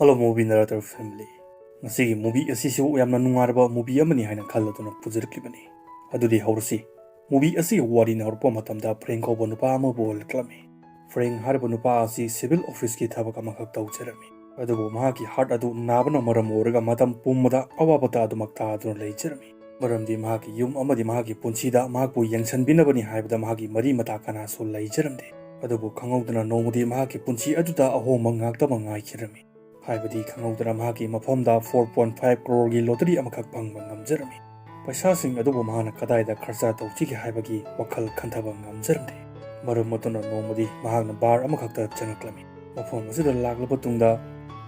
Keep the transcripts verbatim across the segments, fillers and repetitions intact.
Hello Movie Narrator Family. ꯉꯁꯤꯒꯤ movie ꯑꯁꯤꯁꯨ ꯌꯥꯝꯅ ꯅꯨꯡꯉꯥꯏꯔꯕ movie ꯑꯃꯅꯤ ꯍꯥꯏꯅ ꯈꯜꯂꯗꯨꯅ ꯄꯨꯖꯔꯛꯂꯤꯕꯅꯤ꯫ ꯑꯗꯨꯗꯤ ꯍꯧꯔꯁꯤ꯫ Movie ꯑꯁꯤꯒꯤ ꯋꯥꯔꯤꯅ ꯍꯧꯔꯛꯄ ꯃꯇꯝꯗ ꯐ꯭ꯔꯦꯡ ꯀꯧꯕ ꯅꯨꯄꯥ ꯑꯃꯕꯨ ꯑꯣꯏꯔꯛꯂꯝꯃꯤ꯫ ꯐ꯭ꯔꯦꯡ ꯍꯥꯏꯔꯤꯕ ꯅꯨꯄꯥ ꯑꯁꯤ civil officeꯀꯤ ꯊꯕꯛ ꯑꯃꯈꯛ ꯇꯧꯖꯔꯝꯃꯤ꯫ ꯑꯗꯨꯕꯨ ꯃꯍꯥꯛꯀꯤ heart ꯑꯗꯨ ꯅꯥꯕꯅ ꯃꯔꯝ ꯑꯣꯏꯔꯒ ꯃꯇꯝ ꯄꯨꯝꯕꯗ ꯑꯋꯥꯕ ꯇꯥꯗꯨꯃꯛ ꯇꯥꯗꯨꯅ ꯂꯩꯖꯔꯝꯃꯤ꯫ ꯃꯔꯝꯗꯤ ꯃꯍꯥꯛꯀꯤ ꯌꯨꯝ ꯑꯃꯗꯤ ꯃꯍꯥꯛꯀꯤ ꯄꯨꯟꯁꯤꯗ ꯃꯍꯥꯛꯄꯨ ꯌꯦꯡꯁꯤꯟꯕꯤꯅꯕꯅꯤ ꯍꯥꯏꯕꯗ ꯃꯍꯥꯛꯀꯤ ꯃꯔꯤ ꯃꯇꯥ ꯀꯅꯥꯁꯨ ꯂꯩꯖꯔꯝꯗꯦ꯫ ꯑꯗꯨꯕꯨ ꯈꯪꯍꯧꯗꯅ ꯅꯣꯡꯃꯗꯤ ꯃꯍꯥꯛꯀꯤ ꯄꯨꯟꯁꯤ ꯑꯗꯨꯗ ꯑꯍꯣꯡꯕ ꯉꯥꯛꯇꯃꯛ ꯉꯥꯏꯈꯤꯔꯝꯃꯤ꯫ ꯍꯥꯏꯕꯗꯤ ꯈꯪꯍꯧꯗꯅ ꯃꯍꯥꯛꯀꯤ ꯃꯐꯝꯗ four point five crore ꯒꯤ lottery ꯑꯃꯈꯛ ꯐꯪꯕ ꯉꯝꯖꯔꯝꯃꯤ꯫ ꯄꯩꯁꯥꯁꯤꯡ ꯑꯗꯨꯕꯨ ꯃꯍꯥꯛꯅ ꯀꯗꯥꯏꯗ ꯈꯔꯆ ꯇꯧꯁꯤꯒꯦ ꯍꯥꯏꯕꯒꯤ ꯋꯥꯈꯜ ꯈꯟꯊꯕ ꯉꯝꯖꯔꯝꯗꯦ꯫ ꯃꯔꯝ ꯑꯗꯨꯅ ꯅꯣꯡꯃꯗꯤ ꯃꯍꯥꯛꯅ bar ꯑꯃꯈꯛꯇ ꯆꯪꯂꯛꯂꯝꯃꯤ꯫ ꯃꯐꯝ ꯑꯁꯤꯗ ꯂꯥꯛꯂꯕ ꯇꯨꯡꯗ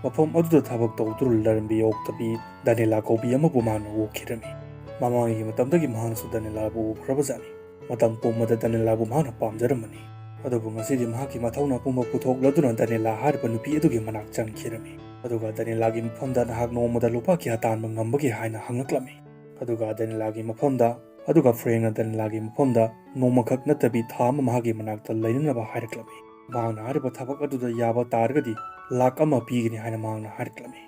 ꯃꯐꯝ ꯑꯗꯨꯗ ꯊꯕꯛ ꯇꯧꯗꯨꯅ ꯂꯩꯔꯝꯕꯤ ꯑꯣꯛꯇꯕꯤ ꯗꯥꯅꯤꯂꯥ ꯀꯧꯕꯤ ꯑꯃꯕꯨ ꯃꯍꯥꯛꯅ ꯎꯈꯤꯔꯝꯃꯤ꯫ ꯃꯃꯥꯡꯉꯩꯒꯤ ꯃꯇꯝꯗꯒꯤ ꯃꯍꯥꯛꯅꯁꯨ ꯗꯥꯅꯤꯂꯥꯕꯨ ꯎꯈ꯭ꯔꯕꯖꯥꯠꯅꯤ꯫ ꯃꯇꯝ ꯄꯨꯝꯕꯗ ꯗꯥꯅꯤꯂꯥꯕꯨ ꯃꯍꯥꯛꯅ ꯄꯥꯝꯖꯔꯝꯕꯅꯤ꯫ ꯑꯗꯨꯕꯨ ꯉꯁꯤꯗꯤ ꯃꯍꯥꯛꯀꯤ ꯃꯊꯧꯅꯥ ꯄꯨꯝꯕ ꯄꯨꯊꯣꯛꯂꯗꯨꯅ ꯗꯥꯅꯤꯂꯥ ꯍꯥꯏꯔꯤꯕ ꯅꯨꯄꯤ ꯑꯗꯨꯒꯤ ꯃꯅꯥꯛ ꯆꯪꯈꯤꯔꯝꯃꯤ꯫ ꯑꯗꯨꯒ ꯗꯥꯅꯤꯂꯥꯒꯤ ꯃꯐꯝꯗ ꯅꯍꯥꯛ ꯅꯣꯡꯃꯗ ꯂꯨꯄꯥ ꯀꯌꯥ ꯇꯥꯟꯕ ꯉꯝꯕꯒꯦ ꯍꯥꯏꯅ ꯍꯪꯂꯛꯂꯝꯃꯤ꯫ ꯑꯗꯨꯒ ꯗꯥꯅꯤꯂꯥꯒꯤ ꯃꯐꯝꯗ, ꯑꯗꯨꯒ ꯐ꯭ꯔꯦꯡꯅ ꯗꯥꯅꯤꯂꯥꯒꯤ ꯃꯐꯝꯗ ꯅꯣꯡꯃꯈꯛ ꯅꯠꯇꯕꯤ ꯊꯥ ꯑꯃ ꯃꯍꯥꯛꯀꯤ ꯃꯅꯥꯛꯇ ꯂꯩꯅꯅꯕ ꯍꯥꯏꯔꯛꯂꯝꯃꯤ꯫ ꯃꯍꯥꯛꯅ ꯍꯥꯏꯔꯤꯕ ꯊꯕꯛ ꯑꯗꯨꯗ ꯌꯥꯕ ꯇꯥꯔꯒꯗꯤ ꯂꯥꯛ ꯑꯃ ꯄꯤꯒꯅꯤ ꯍꯥꯏꯅ ꯃꯍꯥꯛꯅ ꯍꯥꯏꯔꯛꯂꯝꯃꯤ꯫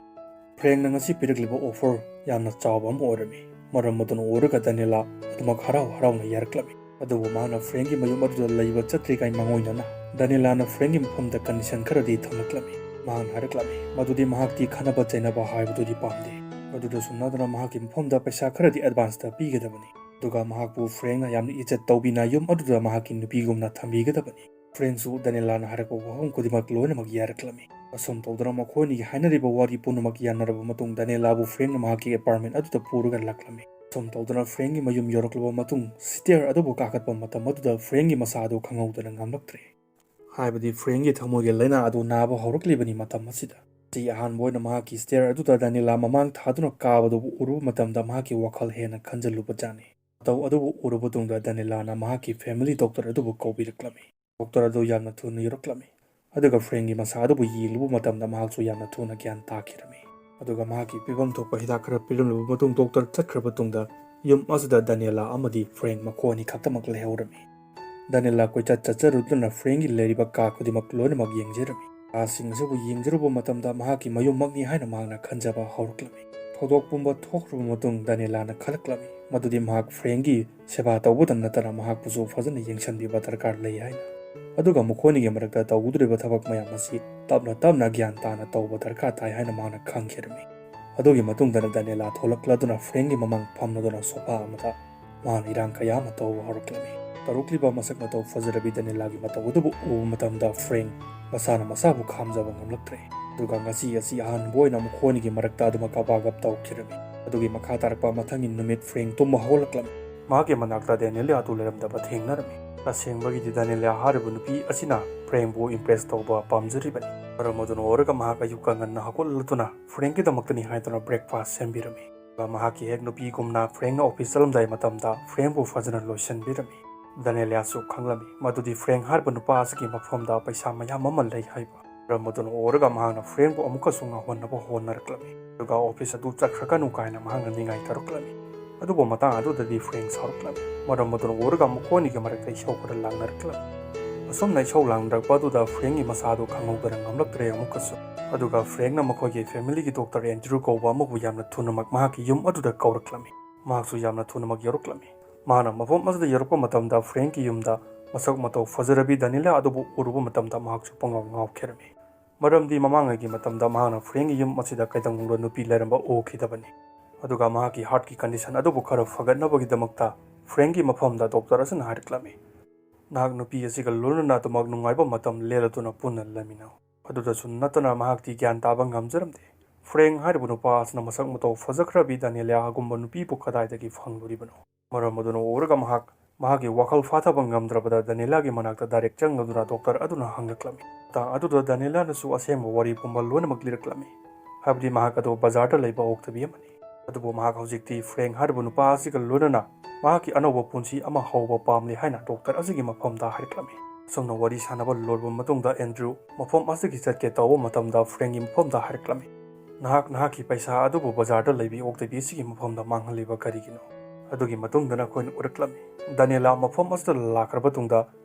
ꯐ꯭ꯔꯦꯡꯅ ꯉꯁꯤ ꯄꯤꯔꯛꯂꯤꯕ offer ꯌꯥꯝꯅ ꯆꯥꯎꯕ ꯑꯃ ꯑꯣꯏꯔꯝꯃꯤ꯫ ꯃꯔꯝ ꯑꯗꯨꯅ ꯑꯣꯏꯔꯒ ꯗꯥꯅꯤꯂꯥ ꯑꯗꯨꯃꯛ ꯍꯔꯥꯎ ꯍꯔꯥꯎꯅ ꯌꯥꯔꯛꯂꯝꯃꯤ꯫ ꯑꯗꯨꯕꯨ ꯃꯍꯥꯛꯅ ꯐ꯭ꯔꯦꯡꯒꯤ ꯃꯌꯨꯝ ꯑꯗꯨꯗ ꯂꯩꯕ ꯆꯠꯇ꯭ꯔꯤꯉꯩ ꯃꯥꯡꯑꯣꯏꯅꯅ ꯗꯥꯅꯤꯂꯥꯅ ꯐ꯭ꯔꯦꯡꯒꯤ ꯃꯐꯝꯗ condition ꯈꯔꯗꯤ ꯊꯝꯂꯛꯂꯝꯃꯤ꯫ ꯃꯍꯥꯛꯅ ꯍꯥꯏꯔꯛꯂꯝꯃꯤ ꯃꯗꯨꯗꯤ ꯃꯍꯥꯛꯇꯤ ꯈꯠꯅꯕ ꯆꯩꯅꯕ ꯍꯥꯏꯕꯗꯨꯗꯤ ꯄꯥꯝꯗꯦ꯫ ꯃꯗꯨꯗꯁꯨ ꯅꯠꯇꯅ ꯃꯍꯥꯛꯀꯤ ꯃꯐꯝꯗ ꯄꯩꯁꯥ ꯈꯔꯗꯤ advance ꯇ ꯄꯤꯒꯗꯕꯅꯤ꯫ ꯑꯗꯨꯒ ꯃꯍꯥꯛꯄꯨ ꯐ꯭ꯔꯦꯡꯅ ꯌꯥꯝꯅ ꯏꯖꯠ ꯇꯧꯕꯤꯅ ꯌꯨꯝ ꯑꯗꯨꯗ ꯃꯍꯥꯛꯀꯤ ꯅꯨꯄꯤꯒꯨꯝꯅ ꯊꯝꯕꯤꯒꯗꯕꯅꯤ꯫ ꯐ꯭ꯔꯦꯡꯁꯨ ꯗꯥꯅꯤꯂꯥꯅ ꯍꯥꯏꯔꯛꯄ ꯋꯥꯐꯝ ꯈꯨꯗꯤꯡꯃꯛ ꯂꯣꯏꯅꯃꯛ ꯌꯥꯔꯛꯂꯝꯃꯤ꯫ ꯑꯁꯨꯝ ꯇꯧꯗꯨꯅ ꯃꯈꯣꯏ ꯑꯅꯤꯒꯤ ꯍꯥꯏꯅꯔꯤꯕ ꯋꯥꯔꯤ ꯄꯨꯝꯅꯃꯛ ꯌꯥꯅꯔꯕ ꯃꯇꯨꯡ ꯗꯥꯅꯤꯂꯥꯕꯨ ꯐ꯭ꯔꯦꯡꯅ ꯃꯍꯥꯛꯀꯤ apartment ꯑꯗꯨꯗ ꯄꯨꯔꯒ ꯂꯥꯛꯂꯝꯃꯤ꯫ ꯑꯁꯨꯝ ꯇꯧꯗꯨꯅ ꯐ꯭ꯔꯦꯡꯒꯤ ꯃꯌꯨꯝ ꯌꯧꯔꯛꯂꯕ ꯃꯇꯨꯡ stair ꯑꯗꯨꯕꯨ ꯀꯥꯈꯠꯄ ꯃꯇꯝ ꯑꯗꯨꯗ ꯐ꯭ꯔꯦꯡꯒꯤ ꯃꯁꯥ ꯑꯗꯨ ꯈꯪꯍꯧꯗꯅ ꯉꯝꯂꯛꯇ꯭ꯔꯦ꯫ ꯍꯥꯏꯕꯗꯤ ꯐ꯭ꯔꯦꯡꯒꯤ ꯊꯃꯣꯏꯒꯤ ꯂꯥꯏꯅꯥ ꯑꯗꯨ ꯅꯥꯕ ꯍꯧꯔꯛꯂꯤꯕꯅꯤ ꯃꯇꯝ ꯑꯁꯤꯗ꯫ ꯁꯤ ꯑꯍꯥꯟꯕ ꯑꯣꯏꯅ ꯃꯍꯥꯛꯀꯤ stair ꯑꯗꯨꯗ ꯗꯥꯅꯤꯂꯥ ꯃꯃꯥꯡ ꯊꯥꯗꯨꯅ ꯀꯥꯕꯗꯨꯕꯨ ꯎꯔꯨꯕ ꯃꯇꯝꯗ ꯃꯍꯥꯛꯀꯤ ꯋꯥꯈꯜ ꯍꯦꯟꯅ ꯈꯟꯖꯜꯂꯨꯕ ꯖꯥꯠꯅꯤ꯫ ꯃꯇꯧ ꯑꯗꯨꯕꯨ ꯎꯔꯕ ꯇꯨꯡꯗ ꯗꯥꯅꯤꯂꯥꯅ ꯃꯍꯥꯛꯀꯤ family doctor ꯑꯗꯨꯕꯨ ꯀꯧꯕꯤꯔꯛꯂꯝꯃꯤ꯫ Doctor ꯑꯗꯨ ꯌꯥꯝꯅ ꯊꯨꯅ ꯌꯧꯔꯛꯂꯝꯃꯤ꯫ ꯑꯗꯨꯒ ꯐ꯭ꯔꯦꯡꯒꯤ ꯃꯁꯥ ꯑꯗꯨꯕꯨ ꯌꯦꯡꯂꯨꯕ ꯃꯇꯝꯗ ꯃꯍꯥꯛꯁꯨ ꯌꯥꯝꯅ ꯊꯨꯅ ꯒ꯭ꯌꯥꯟ ꯇꯥꯈꯤꯔꯝꯃꯤ꯫ ꯑꯗꯨꯒ ꯃꯍꯥꯛꯀꯤ ꯄꯤꯐꯝ ꯊꯣꯛꯄ ꯍꯤꯗꯥꯛ ꯈꯔ ꯄꯤꯔꯝꯂꯕ ꯃꯇꯨꯡ doctor ꯆꯠꯈ꯭ꯔꯕ ꯇꯨꯡꯗ ꯌꯨꯝ ꯑꯁꯤꯗ ꯗꯥꯅꯤꯂꯥ ꯑꯃꯗꯤ ꯐ꯭ꯔꯦꯡ ꯃꯈꯣꯏ ꯑꯅꯤ ꯈꯛꯇꯃꯛ ꯂꯩꯍꯧꯔꯝꯃꯤ꯫ ꯗꯥꯅꯤꯂꯥ ꯀꯣꯏꯆꯠ ꯆꯠꯆꯔꯨꯗꯨꯅ ꯐ꯭ꯔꯦꯡꯒꯤ ꯂꯩꯔꯤꯕ ꯀꯥ ꯈꯨꯗꯤꯡꯃꯛ ꯂꯣꯏꯅꯃꯛ ꯌꯦꯡꯖꯔꯝꯃꯤ꯫ ꯀꯥꯁꯤꯡ ꯑꯁꯤꯕꯨ ꯌꯦꯡꯖꯔꯨꯕ ꯃꯇꯝꯗ ꯃꯍꯥꯛꯀꯤ ꯃꯌꯨꯝꯃꯛꯅꯤ ꯍꯥꯏꯅ ꯃꯍꯥꯛꯅ ꯈꯟꯖꯕ ꯍꯧꯔꯛꯂꯝꯃꯤ꯫ ꯊꯧꯗꯣꯛ ꯄꯨꯝꯕ ꯊꯣꯛꯈ꯭ꯔꯕ ꯃꯇꯨꯡ ꯗꯥꯅꯤꯌꯦꯂꯥꯅ ꯈꯜꯂꯛꯂꯝꯃꯤ ꯃꯗꯨꯗꯤ ꯃꯍꯥꯛ ꯐ꯭ꯔꯦꯡꯒꯤ ꯁꯦꯕꯥ ꯇꯧꯕꯗ ꯅꯠꯇꯅ ꯃꯍꯥꯛꯄꯨꯁꯨ ꯐꯖꯅ ꯌꯦꯡꯁꯤꯟꯕꯤꯕ ꯗꯔꯀꯥꯔ ꯂꯩ ꯍꯥꯏꯅ꯫ ꯑꯗꯨꯒ ꯃꯈꯣꯏꯅꯤꯒꯤ ꯃꯔꯛꯇ ꯇꯧꯒꯗꯧꯔꯤꯕ ꯊꯕꯛ ꯃꯌꯥꯝ ꯑꯁꯤ ꯇꯞꯅ ꯇꯞꯅ ꯒ꯭ꯌꯥꯟ ꯇꯥꯅ ꯇꯧꯕ ꯗꯔꯀꯥꯔ ꯇꯥꯏ ꯍꯥꯏꯅ ꯃꯍꯥꯛꯅ ꯈꯪꯈꯤꯔꯝꯃꯤ꯫ ꯑꯗꯨꯒꯤ ꯃꯇꯨꯡꯗꯅ ꯗꯥꯅꯤꯌꯦꯂꯥ ꯊꯣꯛꯂꯛꯂꯗꯨꯅ ꯐ꯭ꯔꯦꯡꯒꯤ ꯃꯃꯥꯡ ꯐꯝꯂꯗꯨꯅ ꯁꯣꯐꯥ ꯑꯃꯗ ꯃꯍꯥꯛꯅ ꯏꯔꯥꯡ ꯀꯌꯥ ꯑꯃ ꯇꯧꯕ ꯍꯧꯔꯛꯂꯝꯃꯤ꯫ ꯇꯧꯔꯛꯂꯤꯕ ꯃꯁꯛ ꯃꯇꯧ ꯐꯖꯔꯕꯤ ꯗꯥꯅꯤꯌꯦꯂꯥꯒꯤ ꯃꯇꯧ ꯑꯗꯨꯕꯨ ꯎꯕ ꯃꯇꯝꯗ ꯐ꯭ꯔꯦꯡ ꯃꯁꯥꯅ ꯃꯁꯥꯕꯨ ꯈꯥꯝꯖꯕ ꯉꯝꯂꯛꯇ꯭ꯔꯦ꯫ ꯑꯗꯨꯒ ꯉꯁꯤ ꯑꯁꯤ ꯑꯍꯥꯟꯕ ꯑꯣꯏꯅ ꯃꯈꯣꯏꯅꯤꯒꯤ ꯃꯔꯛꯇ ꯑꯗꯨꯃꯛ ꯑꯕꯥꯒꯞ ꯇꯧꯈꯤꯔꯝꯃꯤ꯫ ꯑꯗꯨꯒꯤ ꯃꯈꯥ ꯇꯥꯔꯛꯄ ꯃꯊꯪꯒꯤ ꯅꯨꯃꯤꯠ ꯐ꯭ꯔꯦꯡ ꯇꯨꯝꯕ ꯍꯧꯒꯠꯂꯛꯂꯝꯃꯤ꯫ ꯃꯍꯥꯛꯀꯤ ꯃꯅꯥꯛꯇ ꯗꯥꯅꯤꯌꯦꯂꯥ ꯑꯗꯨ ꯂꯩꯔꯝꯗꯕ ꯊꯦꯡꯅꯔꯝꯃꯤ꯫ ꯇꯁꯦꯡꯕꯒꯤꯗꯤ ꯗꯥꯅꯤꯌꯦꯂꯥ ꯍꯥꯏꯔꯤꯕ ꯅꯨꯄꯤ ꯑꯁꯤꯅ ꯐ꯭ꯔꯦꯡꯕꯨ ꯏꯝꯄ꯭ꯔꯦꯁ ꯇꯧꯕ ꯄꯥꯝꯖꯔꯤꯕꯅꯤ꯫ ꯃꯔꯝ ꯑꯗꯨꯅ ꯑꯣꯏꯔꯒ ꯃꯍꯥꯛ ꯑꯌꯨꯛꯀ ꯉꯟꯅ ꯍꯧꯒꯠꯂꯗꯨꯅ ꯐ꯭ꯔꯦꯡꯒꯤꯗꯃꯛꯇꯅꯤ ꯍꯥꯏꯗꯨꯅ ꯕ꯭ꯔꯦꯛꯐꯥꯁ ꯁꯦꯝꯕꯤꯔꯝꯃꯤ꯫ ꯑꯗꯨꯒ ꯃꯍꯥꯛꯀꯤ ꯍꯦꯛ ꯅꯨꯄꯤꯒꯨꯝꯅ ꯐ꯭ꯔꯦꯡꯅ ꯑꯣꯐꯤꯁ ꯆꯠꯂꯝꯗꯥꯏ ꯃꯇꯝꯗ ꯐ꯭ꯔꯦꯡꯕꯨ ꯐꯖꯅ ꯂꯣꯏꯁꯤꯟꯕꯤꯔꯝꯃꯤ꯫ ꯗꯥꯅꯤꯌꯦꯂꯥꯁꯨ ꯈꯪꯂꯝꯃꯤ ꯃꯗꯨꯗꯤ ꯐ꯭ꯔꯦꯡ ꯍꯥꯏꯔꯤꯕ ꯅꯨꯄꯥ ꯑꯁꯤꯒꯤ ꯃꯐꯝꯗ ꯄꯩꯁꯥ ꯃꯌꯥꯝ ꯑꯃ ꯂꯩ ꯍꯥꯏꯕ꯫ ꯃꯔꯝ ꯑꯗꯨꯅ ꯑꯣꯏꯔꯒ ꯃꯍꯥꯛꯅ ꯐ꯭ꯔꯦꯡꯕꯨ ꯑꯃꯨꯛꯀꯁꯨ ꯉꯥꯎꯍꯟꯅꯕ ꯍꯣꯠꯅꯔꯛꯂꯝꯃꯤ꯫ ꯑꯗꯨꯒ ꯑꯣꯐꯤꯁ ꯑꯗꯨ ꯆꯠꯈ꯭ꯔꯒꯅꯨ ꯀꯥꯏꯅ ꯃꯍꯥꯛꯅ ꯅꯤꯡꯉꯥꯏ ꯇꯧꯔꯛꯂꯝꯃꯤ꯫ ꯑꯗꯨꯕꯨ ꯃꯇꯥꯡ ꯑꯗꯨꯗꯗꯤ ꯐ꯭ꯔꯦꯡ ꯁꯥꯎꯔꯛꯂꯝꯃꯤ꯫ ꯃꯔꯝ ꯑꯗꯨꯅ ꯑꯣꯏꯔꯒ ꯃꯈꯣꯏꯅꯤꯒꯤ ꯃꯔꯛꯇ ꯏꯁꯧ ꯈꯔ ꯂꯥꯡꯅꯔꯛꯂꯝꯃꯤ꯫ ꯑꯁꯨꯝꯅ ꯏꯁꯧ ꯂꯥꯡꯅꯔꯛꯄ ꯑꯗꯨꯗ ꯐ꯭ꯔꯦꯡꯒꯤ ꯃꯁꯥꯗꯨ ꯈꯪꯍꯧꯗꯅ ꯉꯝꯂꯛꯇ꯭ꯔꯦ ꯑꯃꯨꯛꯀꯁꯨ꯫ ꯑꯗꯨꯒ ꯐ꯭ꯔꯦꯡꯅ ꯃꯈꯣꯏꯒꯤ ꯐꯦꯃꯤꯂꯤꯒꯤ ꯗꯣꯛꯇꯔ ꯑꯦꯟꯗ꯭ꯔꯨ ꯀꯧꯕ ꯑꯃꯕꯨ ꯌꯥꯝꯅ ꯊꯨꯅꯃꯛ ꯃꯍꯥꯛꯀꯤ ꯌꯨꯝ ꯑꯗꯨꯗ ꯀꯧꯔꯛꯂꯝꯃꯤ꯫ ꯃꯍꯥꯛꯁꯨ ꯌꯥꯝꯅ ꯊꯨꯅꯃꯛ ꯌꯧꯔꯛꯂꯝꯃꯤ꯫ ꯃꯍꯥꯛꯅ ꯃꯐꯝ ꯑꯁꯤꯗ ꯌꯧꯔꯛꯄ ꯃꯇꯝꯗ ꯐ꯭ꯔꯦꯡꯒꯤ ꯌꯨꯝꯗ ꯃꯁꯛ ꯃꯇꯧ ꯐꯖꯔꯕꯤ ꯗꯥꯅꯤꯌꯦꯂꯥ ꯑꯗꯨꯕꯨ ꯎꯔꯨꯕ ꯃꯇꯝꯗ ꯃꯍꯥꯛꯁꯨ ꯄꯨꯡꯉꯥꯎ ꯉꯥꯎꯈꯤꯔꯝꯃꯤ꯫ ꯃꯔꯝꯗꯤ ꯃꯃꯥꯡꯉꯩꯒꯤ ꯃꯇꯝꯗ ꯃꯍꯥꯛꯅ ꯐ꯭ꯔꯦꯡꯒꯤ ꯌꯨꯝ ꯑꯁꯤꯗ ꯀꯩꯗꯧꯅꯨꯡꯗ ꯅꯨꯄꯤ ꯂꯩꯔꯝꯕ ꯎꯈꯤꯗꯕꯅꯤ꯫ ꯑꯗꯨꯒ ꯃꯍꯥꯛꯀꯤ ꯍꯥꯔꯠꯀꯤ ꯀꯟꯗꯤꯁꯟ ꯑꯗꯨꯕꯨ ꯈꯔ ꯐꯒꯠꯅꯕꯒꯤꯗꯃꯛꯇ ꯐ꯭ꯔꯦꯡꯒꯤ ꯃꯐꯝꯗ ꯗꯣꯛꯇꯔ ꯑꯁꯤꯅ ꯍꯥꯏꯔꯛꯂꯝꯃꯤ, "ꯅꯍꯥꯛ ꯅꯨꯄꯤ ꯑꯁꯤꯒ ꯂꯣꯏꯅꯅ ꯑꯗꯨꯃꯛ ꯅꯨꯡꯉꯥꯏꯕ ꯃꯇꯝ ꯂꯦꯜꯂꯗꯨꯅ ꯄꯨꯟꯅ ꯂꯩꯃꯤꯟꯅꯧ"꯫ ꯑꯗꯨꯗꯁꯨ ꯅꯠꯇꯅ ꯃꯍꯥꯛꯇꯤ ꯒ꯭ꯌꯥꯟ ꯇꯥꯕ ꯉꯝꯖꯔꯝꯗꯦ꯫ ꯐ꯭ꯔꯦꯡ ꯍꯥꯏꯔꯤꯕ ꯅꯨꯄꯥ ꯑꯁꯤꯅ ꯃꯁꯛ ꯃꯇꯧ ꯐꯖꯈ꯭ꯔꯕꯤ ꯗꯥꯅꯤꯌꯦꯂꯥꯒꯨꯝꯕ ꯅꯨꯄꯤꯕꯨ ꯀꯗꯥꯏꯗꯒꯤ ꯐꯪꯂꯨꯔꯤꯕꯅꯣ? ꯃꯔꯝ ꯑꯗꯨꯅ ꯑꯣꯏꯔꯒ ꯃꯍꯥꯛ ꯃꯍꯥꯛꯀꯤ ꯋꯥꯈꯜ ꯐꯥꯊꯕ ꯉꯝꯗ꯭ꯔꯕꯗ ꯗꯥꯅꯤꯌꯦꯂꯥꯒꯤ ꯃꯅꯥꯛꯇ ꯗꯥꯏꯔꯦꯛ ꯆꯪꯂꯗꯨꯅ ꯗꯣꯛꯇꯔ ꯑꯗꯨꯅ ꯍꯪꯂꯛꯂꯝꯃꯤ꯫ ꯃꯇꯥꯡ ꯑꯗꯨꯗ ꯗꯥꯅꯤꯌꯦꯂꯥꯅꯁꯨ ꯑꯁꯦꯡꯕ ꯋꯥꯔꯤ ꯄꯨꯝꯕ ꯂꯣꯏꯅꯃꯛ ꯂꯤꯔꯛꯂꯝꯃꯤ꯫ ꯍꯥꯏꯕꯗꯤ ꯃꯍꯥꯛ ꯑꯗꯨ ꯕꯖꯥꯔꯗ ꯂꯩꯕ ꯑꯣꯛꯇꯕꯤ ꯑꯃꯅꯤ꯫ ꯑꯗꯨꯕꯨ ꯃꯍꯥꯛ ꯍꯧꯖꯤꯛꯇꯤ ꯐ꯭ꯔꯦꯡ ꯍꯥꯏꯔꯤꯕ ꯅꯨꯄꯥ ꯑꯁꯤꯒ ꯂꯣꯏꯅꯅ ꯃꯍꯥꯛꯀꯤ ꯑꯅꯧꯕ ꯄꯨꯟꯁꯤ ꯑꯃ ꯍꯧꯕ ꯄꯥꯝꯂꯤ ꯍꯥꯏꯅ ꯗꯣꯛꯇꯔ ꯑꯁꯤꯒꯤ ꯃꯐꯝꯗ ꯍꯥꯏꯔꯛꯂꯝꯃꯤ꯫ ꯑꯁꯨꯝꯅ ꯋꯥꯔꯤ ꯁꯥꯟꯅꯕ ꯂꯣꯏꯔꯕ ꯃꯇꯨꯡꯗ ꯑꯦꯟꯗ꯭ꯔꯨ ꯃꯐꯝ ꯑꯁꯤꯒꯤ ꯆꯠꯀꯦ ꯇꯧꯕ ꯃꯇꯝꯗ ꯐ꯭ꯔꯦꯡꯒꯤ ꯃꯐꯝꯗ ꯍꯥꯏꯔꯛꯂꯝꯃꯤ, "ꯅꯍꯥꯛ ꯅꯍꯥꯛꯀꯤ ꯄꯩꯁꯥ ꯑꯗꯨꯕꯨ ꯕꯖꯥꯔꯗ ꯂꯩꯕꯤ ꯑꯣꯛꯇꯕꯤ ꯑꯁꯤꯒꯤ ꯃꯐꯝꯗ ꯃꯥꯡꯍꯜꯂꯤꯕ ꯀꯔꯤꯒꯤꯅꯣ?" ꯑꯗꯨꯒꯤ ꯃꯇꯨꯡꯗ ꯅꯈꯣꯏꯅ ꯎꯔꯛꯂꯝꯃꯤ꯫ ꯗꯥꯅꯤꯌꯦꯂꯥ ꯃꯐꯝ ꯑꯁꯤꯗ ꯂꯥꯛꯈ꯭ꯔꯕ ꯃꯇꯨꯡꯗ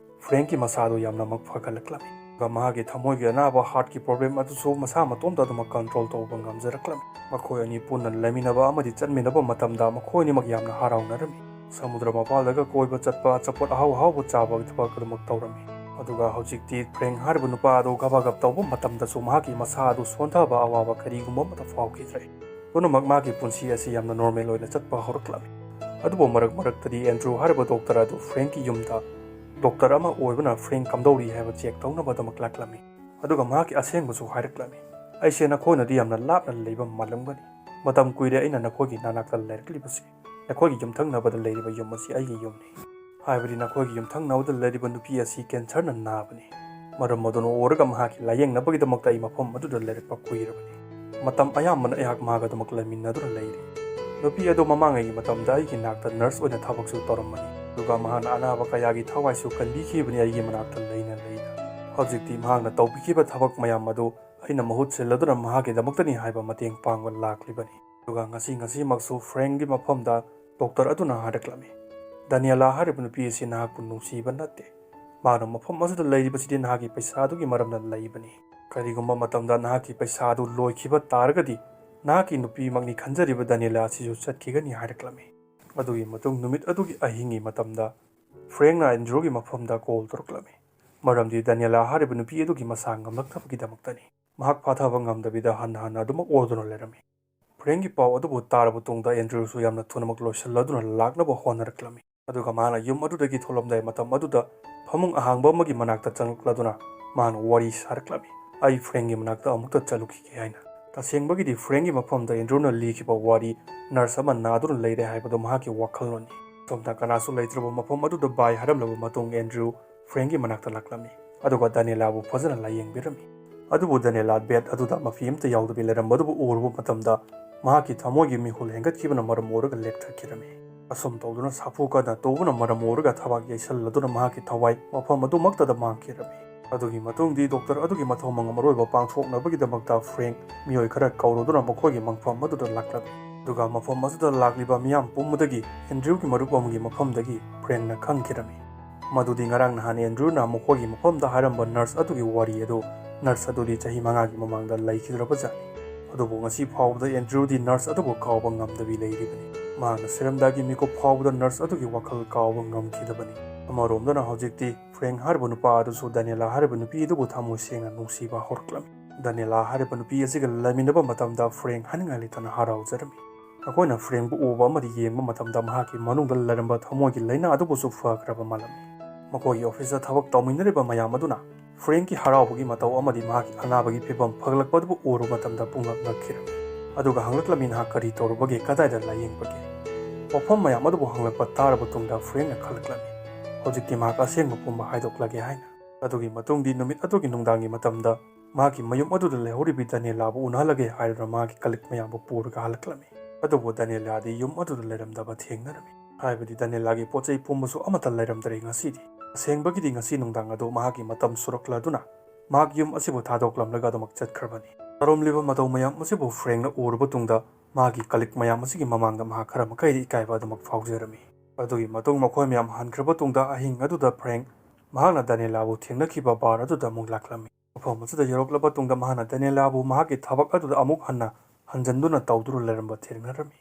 ꯐ꯭ꯔꯦꯡꯀꯤ ꯃꯁꯥꯗꯨ ꯌꯥꯝꯅꯃꯛ ꯐꯒꯠꯂꯛꯂꯝꯃꯤ꯫ ꯑꯗꯨꯒ ꯃꯍꯥꯛꯀꯤ ꯊꯃꯣꯏꯒꯤ ꯑꯅꯥꯕ heartꯀꯤ problem ꯑꯗꯨꯁꯨ ꯃꯁꯥ ꯃꯇꯣꯝꯇ ꯑꯗꯨꯃꯛ control ꯇꯧꯕ ꯉꯝꯖꯔꯛꯂꯝꯃꯤ꯫ ꯃꯈꯣꯏ ꯑꯅꯤ ꯄꯨꯟꯅ ꯂꯩꯃꯤꯟꯅꯕ ꯑꯃꯗꯤ ꯆꯠꯃꯤꯟꯅꯕ ꯃꯇꯝꯗ ꯃꯈꯣꯏ ꯑꯅꯤꯃꯛ ꯌꯥꯝꯅ ꯍꯔꯥꯎꯅꯔꯝꯃꯤ꯫ ꯁꯃꯨꯗ꯭ꯔ ꯃꯄꯥꯜꯗꯒ ꯀꯣꯏꯕ ꯆꯠꯄ, ꯑꯆꯥꯄꯣꯠ ꯑꯍꯥꯎ ꯑꯍꯥꯎꯕ ꯆꯥꯕꯒꯤ ꯊꯕꯛ ꯑꯗꯨꯃꯛ ꯇꯧꯔꯝꯃꯤ꯫ ꯑꯗꯨꯒ ꯍꯧꯖꯤꯛꯇꯤ ꯐ꯭ꯔꯦꯡ ꯍꯥꯏꯔꯤꯕ ꯅꯨꯄꯥ ꯑꯗꯨ ꯒꯕ ꯒꯕ ꯇꯧꯕ ꯃꯇꯝꯗꯁꯨ ꯃꯍꯥꯛꯀꯤ ꯃꯁꯥ ꯑꯗꯨ ꯁꯣꯟꯊꯕ ꯑꯋꯥꯕ ꯀꯔꯤꯒꯨꯝꯕ ꯑꯃꯠꯇ ꯐꯥꯎꯈꯤꯗ꯭ꯔꯦ꯫ ꯄꯨꯝꯅꯃꯛ ꯃꯥꯒꯤ ꯄꯨꯟꯁꯤ ꯑꯁꯤ ꯌꯥꯝꯅ normal ꯑꯣꯏꯅ ꯆꯠꯄ ꯍꯧꯔꯛꯂꯝꯃꯤ꯫ ꯑꯗꯨꯕꯨ ꯃꯔꯛ ꯃꯔꯛꯇꯗꯤ ꯑꯦꯟꯗ꯭ꯔꯨ ꯍꯥꯏꯔꯤꯕ doctor ꯑꯗꯨ ꯐ꯭ꯔꯦꯡꯀꯤ ꯌꯨꯝꯗ doctor ꯑꯃ ꯑꯣꯏꯕꯅ ꯐ꯭ꯔꯦꯡ ꯀꯝꯗꯧꯔꯤ ꯍꯥꯏꯕ check ꯇꯧꯅꯕꯗꯃꯛ ꯂꯥꯛꯂꯝꯃꯤ꯫ ꯑꯗꯨꯒ ꯃꯍꯥꯛꯀꯤ ꯑꯁꯦꯡꯕꯁꯨ ꯍꯥꯏꯔꯛꯂꯝꯃꯤ꯫ "ꯑꯩꯁꯦ ꯅꯈꯣꯏꯅꯗꯤ ꯌꯥꯝꯅ ꯂꯥꯞꯅ ꯂꯩꯕ ꯃꯥꯜꯂꯝꯒꯅꯤ꯫ ꯃꯇꯝ ꯀꯨꯏꯔꯦ ꯑꯩꯅ ꯅꯈꯣꯏꯒꯤ ꯅꯅꯥꯛꯇ ꯂꯩꯔꯛꯂꯤꯕꯁꯤ꯫ ꯅꯈꯣꯏꯒꯤ ꯌꯨꯝꯊꯪꯅꯕꯗ ꯂꯩꯔꯤꯕ ꯌꯨꯝ ꯑꯁꯤ ꯑꯩꯒꯤ ꯌꯨꯝꯅꯤ꯫ ꯍꯥꯏꯕꯗꯤ ꯅꯈꯣꯏꯒꯤ ꯌꯨꯝꯊꯪꯅꯕꯗ ꯂꯩꯔꯤꯕ ꯅꯨꯄꯤ ꯑꯁꯤ cancerꯅ ꯅꯥꯕꯅꯤ꯫ ꯃꯔꯝ ꯑꯗꯨꯅ ꯑꯣꯏꯔꯒ ꯃꯍꯥꯛꯀꯤ ꯂꯥꯌꯦꯡꯅꯕꯒꯤꯗꯃꯛꯇ ꯑꯩ ꯃꯐꯝ ꯑꯗꯨꯗ ꯂꯩꯔꯛꯄ ꯀꯨꯏꯔꯕꯅꯤ꯫ ꯃꯇꯝ ꯑꯌꯥꯝꯕꯅ ꯑꯩꯍꯥꯛ ꯃꯍꯥꯛ ꯑꯗꯨꯃꯛ ꯂꯩꯃꯤꯟꯅꯗꯨꯅ ꯂꯩꯔꯤ꯫ ꯅꯨꯄꯤ ꯑꯗꯨ ꯃꯃꯥꯡꯉꯩꯒꯤ ꯃꯇꯝꯗ ꯑꯩꯒꯤ ꯅꯥꯛꯇ nurse ꯑꯣꯏꯅ ꯊꯕꯛꯁꯨ ꯇꯧꯔꯝꯕꯅꯤ꯫ ꯑꯗꯨꯒ ꯃꯍꯥꯛꯅ ꯑꯅꯥꯕ ꯀꯌꯥꯒꯤ ꯊꯋꯥꯏꯁꯨ ꯀꯟꯕꯤꯈꯤꯕꯅꯤ ꯑꯩꯒꯤ ꯃꯅꯥꯛꯇ ꯂꯩꯅ ꯂꯩꯅ꯫ ꯍꯧꯖꯤꯛꯇꯤ ꯃꯍꯥꯛꯅ ꯇꯧꯕꯤꯈꯤꯕ ꯊꯕꯛ ꯃꯌꯥꯝ ꯑꯗꯨ ꯑꯩꯅ ꯃꯍꯨꯠ ꯁꯤꯜꯂꯗꯨꯅ ꯃꯍꯥꯛꯀꯤꯗꯃꯛꯇꯅꯤ ꯍꯥꯏꯕ ꯃꯇꯦꯡ ꯄꯥꯡꯕ ꯂꯥꯛꯂꯤꯕꯅꯤ"꯫ ꯑꯗꯨꯒ ꯉꯁꯤ ꯉꯁꯤꯃꯛꯁꯨ ꯐ꯭ꯔꯦꯡꯒꯤ ꯃꯐꯝꯗ doctor ꯑꯗꯨꯅ ꯍꯥꯏꯔꯛꯂꯝꯃꯤ, "ꯗꯥꯅꯤꯌꯦꯂꯥ ꯍꯥꯏꯔꯤꯕ ꯅꯨꯄꯤ ꯑꯁꯤ ꯅꯍꯥꯛꯄꯨ ꯅꯨꯡꯁꯤꯕ ꯅꯠꯇꯦ꯫ ꯃꯍꯥꯛꯅ ꯃꯐꯝ ꯑꯁꯤꯗ ꯂꯩꯔꯤꯕꯁꯤꯗꯤ ꯅꯍꯥꯛꯀꯤ ꯄꯩꯁꯥꯗꯨꯒꯤ ꯃꯔꯝꯅ ꯂꯩꯕꯅꯤ꯫ ꯀꯔꯤꯒꯨꯝꯕ ꯃꯇꯝꯗ ꯅꯍꯥꯛꯀꯤ ꯄꯩꯁꯥ ꯑꯗꯨ ꯂꯣꯏꯈꯤꯕ ꯇꯥꯔꯒꯗꯤ ꯅꯍꯥꯛꯀꯤ ꯅꯨꯄꯤꯃꯛꯅꯤ ꯈꯟꯖꯔꯤꯕ ꯗꯥꯅꯤꯌꯦꯂꯥ ꯑꯁꯤꯁꯨ ꯆꯠꯈꯤꯒꯅꯤ" ꯍꯥꯏꯔꯛꯂꯝꯃꯤ꯫ ꯑꯗꯨꯒꯤ ꯃꯇꯨꯡ ꯅꯨꯃꯤꯠ ꯑꯗꯨꯒꯤ ꯑꯍꯤꯡꯒꯤ ꯃꯇꯝꯗ ꯐ꯭ꯔꯦꯡꯅ ꯑꯦꯟꯗ꯭ꯔꯨꯒꯤ ꯃꯐꯝꯗ call ꯇꯧꯔꯛꯂꯝꯃꯤ꯫ ꯃꯔꯝꯗꯤ ꯗꯥꯅꯤꯌꯦꯂꯥ ꯍꯥꯏꯔꯤꯕ ꯅꯨꯄꯤ ꯑꯗꯨꯒꯤ ꯃꯁꯥ ꯉꯝꯂꯛꯇꯕꯒꯤꯗꯃꯛꯇꯅꯤ꯫ ꯃꯍꯥꯛ ꯐꯥꯊꯕ ꯉꯝꯗꯕꯤꯗ ꯍꯟꯅ ꯍꯟꯅ ꯑꯗꯨꯃꯛ ꯑꯣꯗꯨꯅ ꯂꯩꯔꯝꯃꯤ꯫ ꯐ꯭ꯔꯦꯡꯒꯤ ꯄꯥꯎ ꯑꯗꯨꯕꯨ ꯇꯥꯔꯕ ꯇꯨꯡꯗ ꯑꯦꯟꯗ꯭ꯔꯨꯁꯨ ꯌꯥꯝꯅ ꯊꯨꯅꯃꯛ ꯂꯣꯏꯁꯤꯜꯂꯗꯨꯅ ꯂꯥꯛꯅꯕ ꯍꯣꯠꯅꯔꯛꯂꯝꯃꯤ꯫ ꯑꯗꯨꯒ ꯃꯍꯥꯛꯅ ꯌꯨꯝ ꯑꯗꯨꯗꯒꯤ ꯊꯣꯛꯂꯝꯗꯥꯏ ꯃꯇꯝ ꯑꯗꯨꯗ ꯐꯃꯨꯡ ꯑꯍꯥꯡꯕ ꯑꯃꯒꯤ ꯃꯅꯥꯛꯇ ꯆꯪꯂꯛꯂꯗꯨꯅ ꯃꯍꯥꯛꯅ ꯋꯥꯔꯤ ꯁꯥꯔꯛꯂꯝꯃꯤ, "ꯑꯩ ꯐ꯭ꯔꯦꯡꯒꯤ ꯃꯅꯥꯛꯇ ꯑꯃꯨꯛꯇ ꯆꯠꯂꯨꯈꯤꯒꯦ" ꯍꯥꯏꯅ꯫ ꯇꯁꯦꯡꯕꯒꯤꯗꯤ ꯐ꯭ꯔꯦꯡꯒꯤ ꯃꯐꯝꯗ ꯑꯦꯟꯗ꯭ꯔꯨꯅ ꯂꯤꯈꯤꯕ ꯋꯥꯔꯤ, nurse ꯑꯃ ꯅꯥꯗꯨꯅ ꯂꯩꯔꯦ ꯍꯥꯏꯕꯗꯨ ꯃꯍꯥꯛꯀꯤ ꯋꯥꯈꯜꯂꯣꯟꯅꯤ꯫ ꯁꯣꯝꯗ ꯀꯅꯥꯁꯨ ꯂꯩꯇ꯭ꯔꯕ ꯃꯐꯝ ꯑꯗꯨꯗ bye ꯍꯥꯏꯔꯝꯂꯕ ꯃꯇꯨꯡ ꯑꯦꯟꯗ꯭ꯔꯨ ꯐ꯭ꯔꯦꯡꯒꯤ ꯃꯅꯥꯛꯇ ꯂꯥꯛꯂꯝꯃꯤ꯫ ꯑꯗꯨꯒ ꯗꯥꯅꯤꯌꯦꯂꯥꯕꯨ ꯐꯖꯅ ꯂꯥꯌꯦꯡꯕꯤꯔꯝꯃꯤ꯫ ꯑꯗꯨꯕꯨ ꯗꯥꯅꯤꯌꯦꯂꯥ bed ꯑꯗꯨꯗ ꯃꯐꯤ ꯑꯃꯠꯇ ꯌꯥꯎꯗꯕꯤ ꯂꯩꯔꯝꯕꯗꯨꯕꯨ ꯎꯔꯨꯕ ꯃꯇꯝꯗ ꯃꯍꯥꯛꯀꯤ ꯊꯃꯣꯏꯒꯤ ꯃꯤꯍꯨꯜ ꯍꯦꯟꯒꯠꯈꯤꯕꯅ ꯃꯔꯝ ꯑꯣꯏꯔꯒ ꯂꯦꯛꯊꯈꯤꯔꯝꯃꯤ꯫ ꯑꯁꯨꯝ ꯇꯧꯗꯨꯅ ꯁꯥꯐꯨ ꯀꯟꯅ ꯇꯧꯕꯅ ꯃꯔꯝ ꯑꯣꯏꯔꯒ ꯊꯕꯥꯛ ꯌꯩꯁꯜꯂꯗꯨꯅ ꯃꯍꯥꯛꯀꯤ ꯊꯋꯥꯏ ꯃꯐꯝ ꯑꯗꯨꯃꯛꯇꯗ ꯃꯥꯡꯈꯤꯔꯝꯃꯤ꯫ ꯑꯗꯨꯒꯤ ꯃꯇꯨꯡꯗꯤ doctor ꯑꯗꯨꯒꯤ ꯃꯊꯧ ꯃꯉꯝ ꯑꯔꯣꯏꯕ ꯄꯥꯡꯊꯣꯛꯅꯕꯒꯤꯗꯃꯛꯇ ꯐ꯭ꯔꯦꯡ ꯃꯤꯑꯣꯏ ꯈꯔ ꯀꯧꯔꯗꯨꯅ ꯃꯈꯣꯏꯒꯤ ꯃꯪꯐꯝ ꯑꯗꯨꯗ ꯂꯥꯛꯂꯝꯃꯤ꯫ ꯑꯗꯨꯒ ꯃꯐꯝ ꯑꯗꯨꯗ ꯂꯥꯛꯂꯤꯕ ꯃꯤꯌꯥꯝ ꯄꯨꯝꯕꯗꯒꯤ ꯑꯦꯟꯗ꯭ꯔꯨꯒꯤ ꯃꯔꯨꯞ ꯑꯃꯒꯤ ꯃꯐꯝꯗꯒꯤ ꯐ꯭ꯔꯦꯡꯅ ꯈꯪꯈꯤꯔꯝꯃꯤ꯫ ꯃꯗꯨꯗꯤ ꯉꯔꯥꯡ ꯅꯍꯥꯟ ꯑꯦꯟꯗ꯭ꯔꯨꯅ ꯃꯈꯣꯏꯒꯤ ꯃꯐꯝꯗ ꯍꯥꯏꯔꯝꯕ ꯅꯔꯁ ꯑꯗꯨꯒꯤ ꯋꯥꯔꯤ ꯑꯗꯨ, ꯅꯔꯁ ꯑꯗꯨꯗꯤ ꯆꯍꯤ ꯃꯉꯥꯒꯤ ꯃꯃꯥꯡꯗ ꯂꯩꯈꯤꯗ꯭ꯔꯕꯖꯥꯠꯅꯤ꯫ ꯑꯗꯨꯕꯨ ꯉꯁꯤ ꯐꯥꯎꯕꯗ ꯑꯦꯟꯗ꯭ꯔꯨꯗꯤ ꯅꯔꯁ ꯑꯗꯨꯕꯨ ꯀꯥꯎꯕ ꯉꯝꯗꯕꯤ ꯂꯩꯔꯤꯕꯅꯤ꯫ ꯃꯍꯥꯛꯅ ꯁꯤꯔꯝꯗꯥꯏꯒꯤ ꯃꯤꯀꯨꯞ ꯐꯥꯎꯕꯗ ꯅꯔꯁ ꯑꯗꯨꯒꯤ ꯋꯥꯈꯜ ꯀꯥꯎꯕ ꯉꯝꯈꯤꯗꯕꯅꯤ꯫ ꯑꯃꯔꯣꯝꯗꯅ ꯍꯧꯖꯤꯛꯇꯤ ꯐ꯭ꯔꯦꯡ ꯍꯥꯏꯔꯤꯕ ꯅꯨꯄꯥ ꯑꯗꯨꯁꯨ ꯗꯥꯅꯤꯌꯦꯂꯥ ꯍꯥꯏꯔꯤꯕ ꯅꯨꯄꯤ ꯑꯗꯨꯕꯨ ꯊꯃꯣꯏ ꯁꯦꯡꯅ ꯅꯨꯡꯁꯤꯕ ꯍꯧꯔꯛꯂꯝꯃꯤ꯫ ꯗꯥꯅꯤꯌꯦꯂꯥ ꯍꯥꯏꯔꯤꯕ ꯅꯨꯄꯤ ꯑꯁꯤꯒ ꯂꯩꯃꯤꯟꯅꯕ ꯃꯇꯝꯗ ꯐ꯭ꯔꯦꯡ ꯍꯥꯏꯅꯤꯡꯉꯥꯏ ꯂꯩꯇꯅ ꯍꯔꯥꯎꯖꯔꯝꯃꯤ꯫ ꯃꯈꯣꯏꯅ ꯐ꯭ꯔꯦꯡꯕꯨ ꯎꯕ ꯑꯃꯗꯤ ꯌꯦꯡꯕ ꯃꯇꯝꯗ ꯃꯍꯥꯛꯀꯤ ꯃꯅꯨꯡꯗ ꯂꯩꯔꯝꯕ ꯊꯃꯣꯏꯒꯤ ꯂꯥꯏꯅꯥ ꯑꯗꯨꯕꯨꯁꯨ ꯐꯈ꯭ꯔꯕ ꯃꯥꯜꯂꯝꯃꯤ꯫ ꯃꯈꯣꯏꯒꯤ ꯑꯣꯐꯤꯁꯇ ꯊꯕꯛ ꯇꯧꯃꯤꯟꯅꯔꯤꯕ ꯃꯌꯥꯝ ꯑꯗꯨꯅ ꯐ꯭ꯔꯦꯡꯀꯤ ꯍꯔꯥꯎꯕꯒꯤ ꯃꯇꯧ ꯑꯃꯗꯤ ꯃꯍꯥꯛꯀꯤ ꯑꯅꯥꯕꯒꯤ ꯐꯤꯕꯝ ꯐꯒꯠꯂꯛꯄ ꯑꯗꯨꯕꯨ ꯎꯔꯨꯕ ꯃꯇꯝꯗ ꯄꯨꯡꯉꯛ ꯉꯛꯈꯤꯔꯝꯃꯤ꯫ ꯑꯗꯨꯒ ꯍꯪꯂꯛꯂꯝꯃꯤ, "ꯅꯍꯥꯛ ꯀꯔꯤ ꯇꯧꯔꯨꯕꯒꯦ? ꯀꯗꯥꯏꯗ ꯂꯥꯌꯦꯡꯕꯒꯦ?" ꯋꯥꯐꯝ ꯃꯌꯥꯝ ꯑꯗꯨꯕꯨ ꯍꯪꯂꯛꯄ ꯇꯥꯔꯕ ꯇꯨꯡꯗ ꯐ꯭ꯔꯦꯡꯅ ꯈꯜꯂꯛꯂꯝꯃꯤ, "ꯍꯧꯖꯤꯛꯇꯤ ꯃꯍꯥꯛ ꯑꯁꯦꯡꯕ ꯄꯨꯝꯕ ꯍꯥꯏꯗꯣꯛꯂꯒꯦ" ꯍꯥꯏꯅ꯫ ꯑꯗꯨꯒꯤ ꯃꯇꯨꯡꯗꯤ ꯅꯨꯃꯤꯠ ꯑꯗꯨꯒꯤ ꯅꯨꯡꯗꯥꯡꯒꯤ ꯃꯇꯝꯗ ꯃꯍꯥꯛꯀꯤ ꯃꯌꯨꯝ ꯑꯗꯨꯗ ꯂꯩꯍꯧꯔꯤꯕꯤ ꯗꯥꯅꯤꯌꯦꯂꯥꯕꯨ ꯎꯅꯍꯜꯂꯒꯦ ꯍꯥꯏꯗꯨꯅ ꯃꯍꯥꯛꯀꯤ ꯀꯂꯤꯛ ꯃꯌꯥꯝꯕꯨ ꯄꯨꯔꯒ ꯍꯜꯂꯛꯂꯝꯃꯤ꯫ ꯑꯗꯨꯕꯨ ꯗꯥꯅꯤꯌꯦꯂꯥꯗꯤ ꯌꯨꯝ ꯑꯗꯨꯗ ꯂꯩꯔꯝꯗꯕ ꯊꯦꯡꯅꯔꯝꯃꯤ꯫ ꯍꯥꯏꯕꯗꯤ ꯗꯥꯅꯤꯌꯦꯂꯥꯒꯤ ꯄꯣꯠ ꯆꯩ ꯄꯨꯝꯕꯁꯨ ꯑꯃꯠꯇ ꯂꯩꯔꯝꯗ꯭ꯔꯦ ꯉꯁꯤꯗꯤ꯫ ꯑꯁꯦꯡꯕꯒꯤꯗꯤ ꯉꯁꯤ ꯅꯨꯡꯗꯥꯡ ꯑꯗꯨ ꯃꯍꯥꯛꯀꯤ ꯃꯇꯝ ꯁꯨꯔꯛꯂꯗꯨꯅ ꯃꯍꯥꯛ ꯌꯨꯝ ꯑꯁꯤꯕꯨ ꯊꯥꯗꯣꯛꯂꯝꯂꯒ ꯑꯗꯨꯃꯛ ꯆꯠꯈ꯭ꯔꯕꯅꯤ꯫ ꯇꯧꯔꯝꯂꯤꯕ ꯃꯇꯧ ꯃꯌꯥꯝ ꯑꯁꯤꯕꯨ ꯐ꯭ꯔꯦꯡꯅ ꯎꯔꯕ ꯇꯨꯡꯗ ꯃꯍꯥꯛꯀꯤ ꯀꯂꯤꯛ ꯃꯌꯥꯝ ꯑꯁꯤꯒꯤ ꯃꯃꯥꯡꯗ ꯃꯍꯥꯛ ꯈꯔ ꯃꯈꯩꯗꯤ ꯏꯀꯥꯏꯕ ꯑꯗꯨꯃꯛ ꯐꯥꯎꯖꯔꯝꯃꯤ꯫ ꯑꯗꯨꯒꯤ ꯃꯇꯨꯡ ꯃꯈꯣꯏ ꯃꯌꯥꯝ ꯍꯟꯈ꯭ꯔꯕ ꯇꯨꯡꯗ ꯑꯍꯤꯡ ꯑꯗꯨꯗ ꯐ꯭ꯔꯦꯡ ꯃꯍꯥꯛꯅ ꯗꯥꯅꯤꯌꯦꯂꯥꯕꯨ ꯊꯦꯡꯅꯈꯤꯕ ꯕꯥꯔ ꯑꯗꯨꯗ ꯑꯃꯨꯛ ꯂꯥꯛꯂꯝꯃꯤ꯫ ꯃꯐꯝ ꯑꯁꯤꯗ ꯌꯧꯔꯛꯂꯕ ꯇꯨꯡꯗ ꯃꯍꯥꯛꯅ ꯗꯥꯅꯤꯌꯦꯂꯥꯕꯨ ꯃꯍꯥꯛꯀꯤ ꯊꯕꯛ ꯑꯗꯨꯗ ꯑꯃꯨꯛ ꯍꯟꯅ ꯍꯟꯖꯤꯟꯗꯨꯅ ꯇꯧꯗꯨꯅ ꯂꯩꯔꯝꯕ ꯊꯦꯡꯅꯔꯝꯃꯤ꯫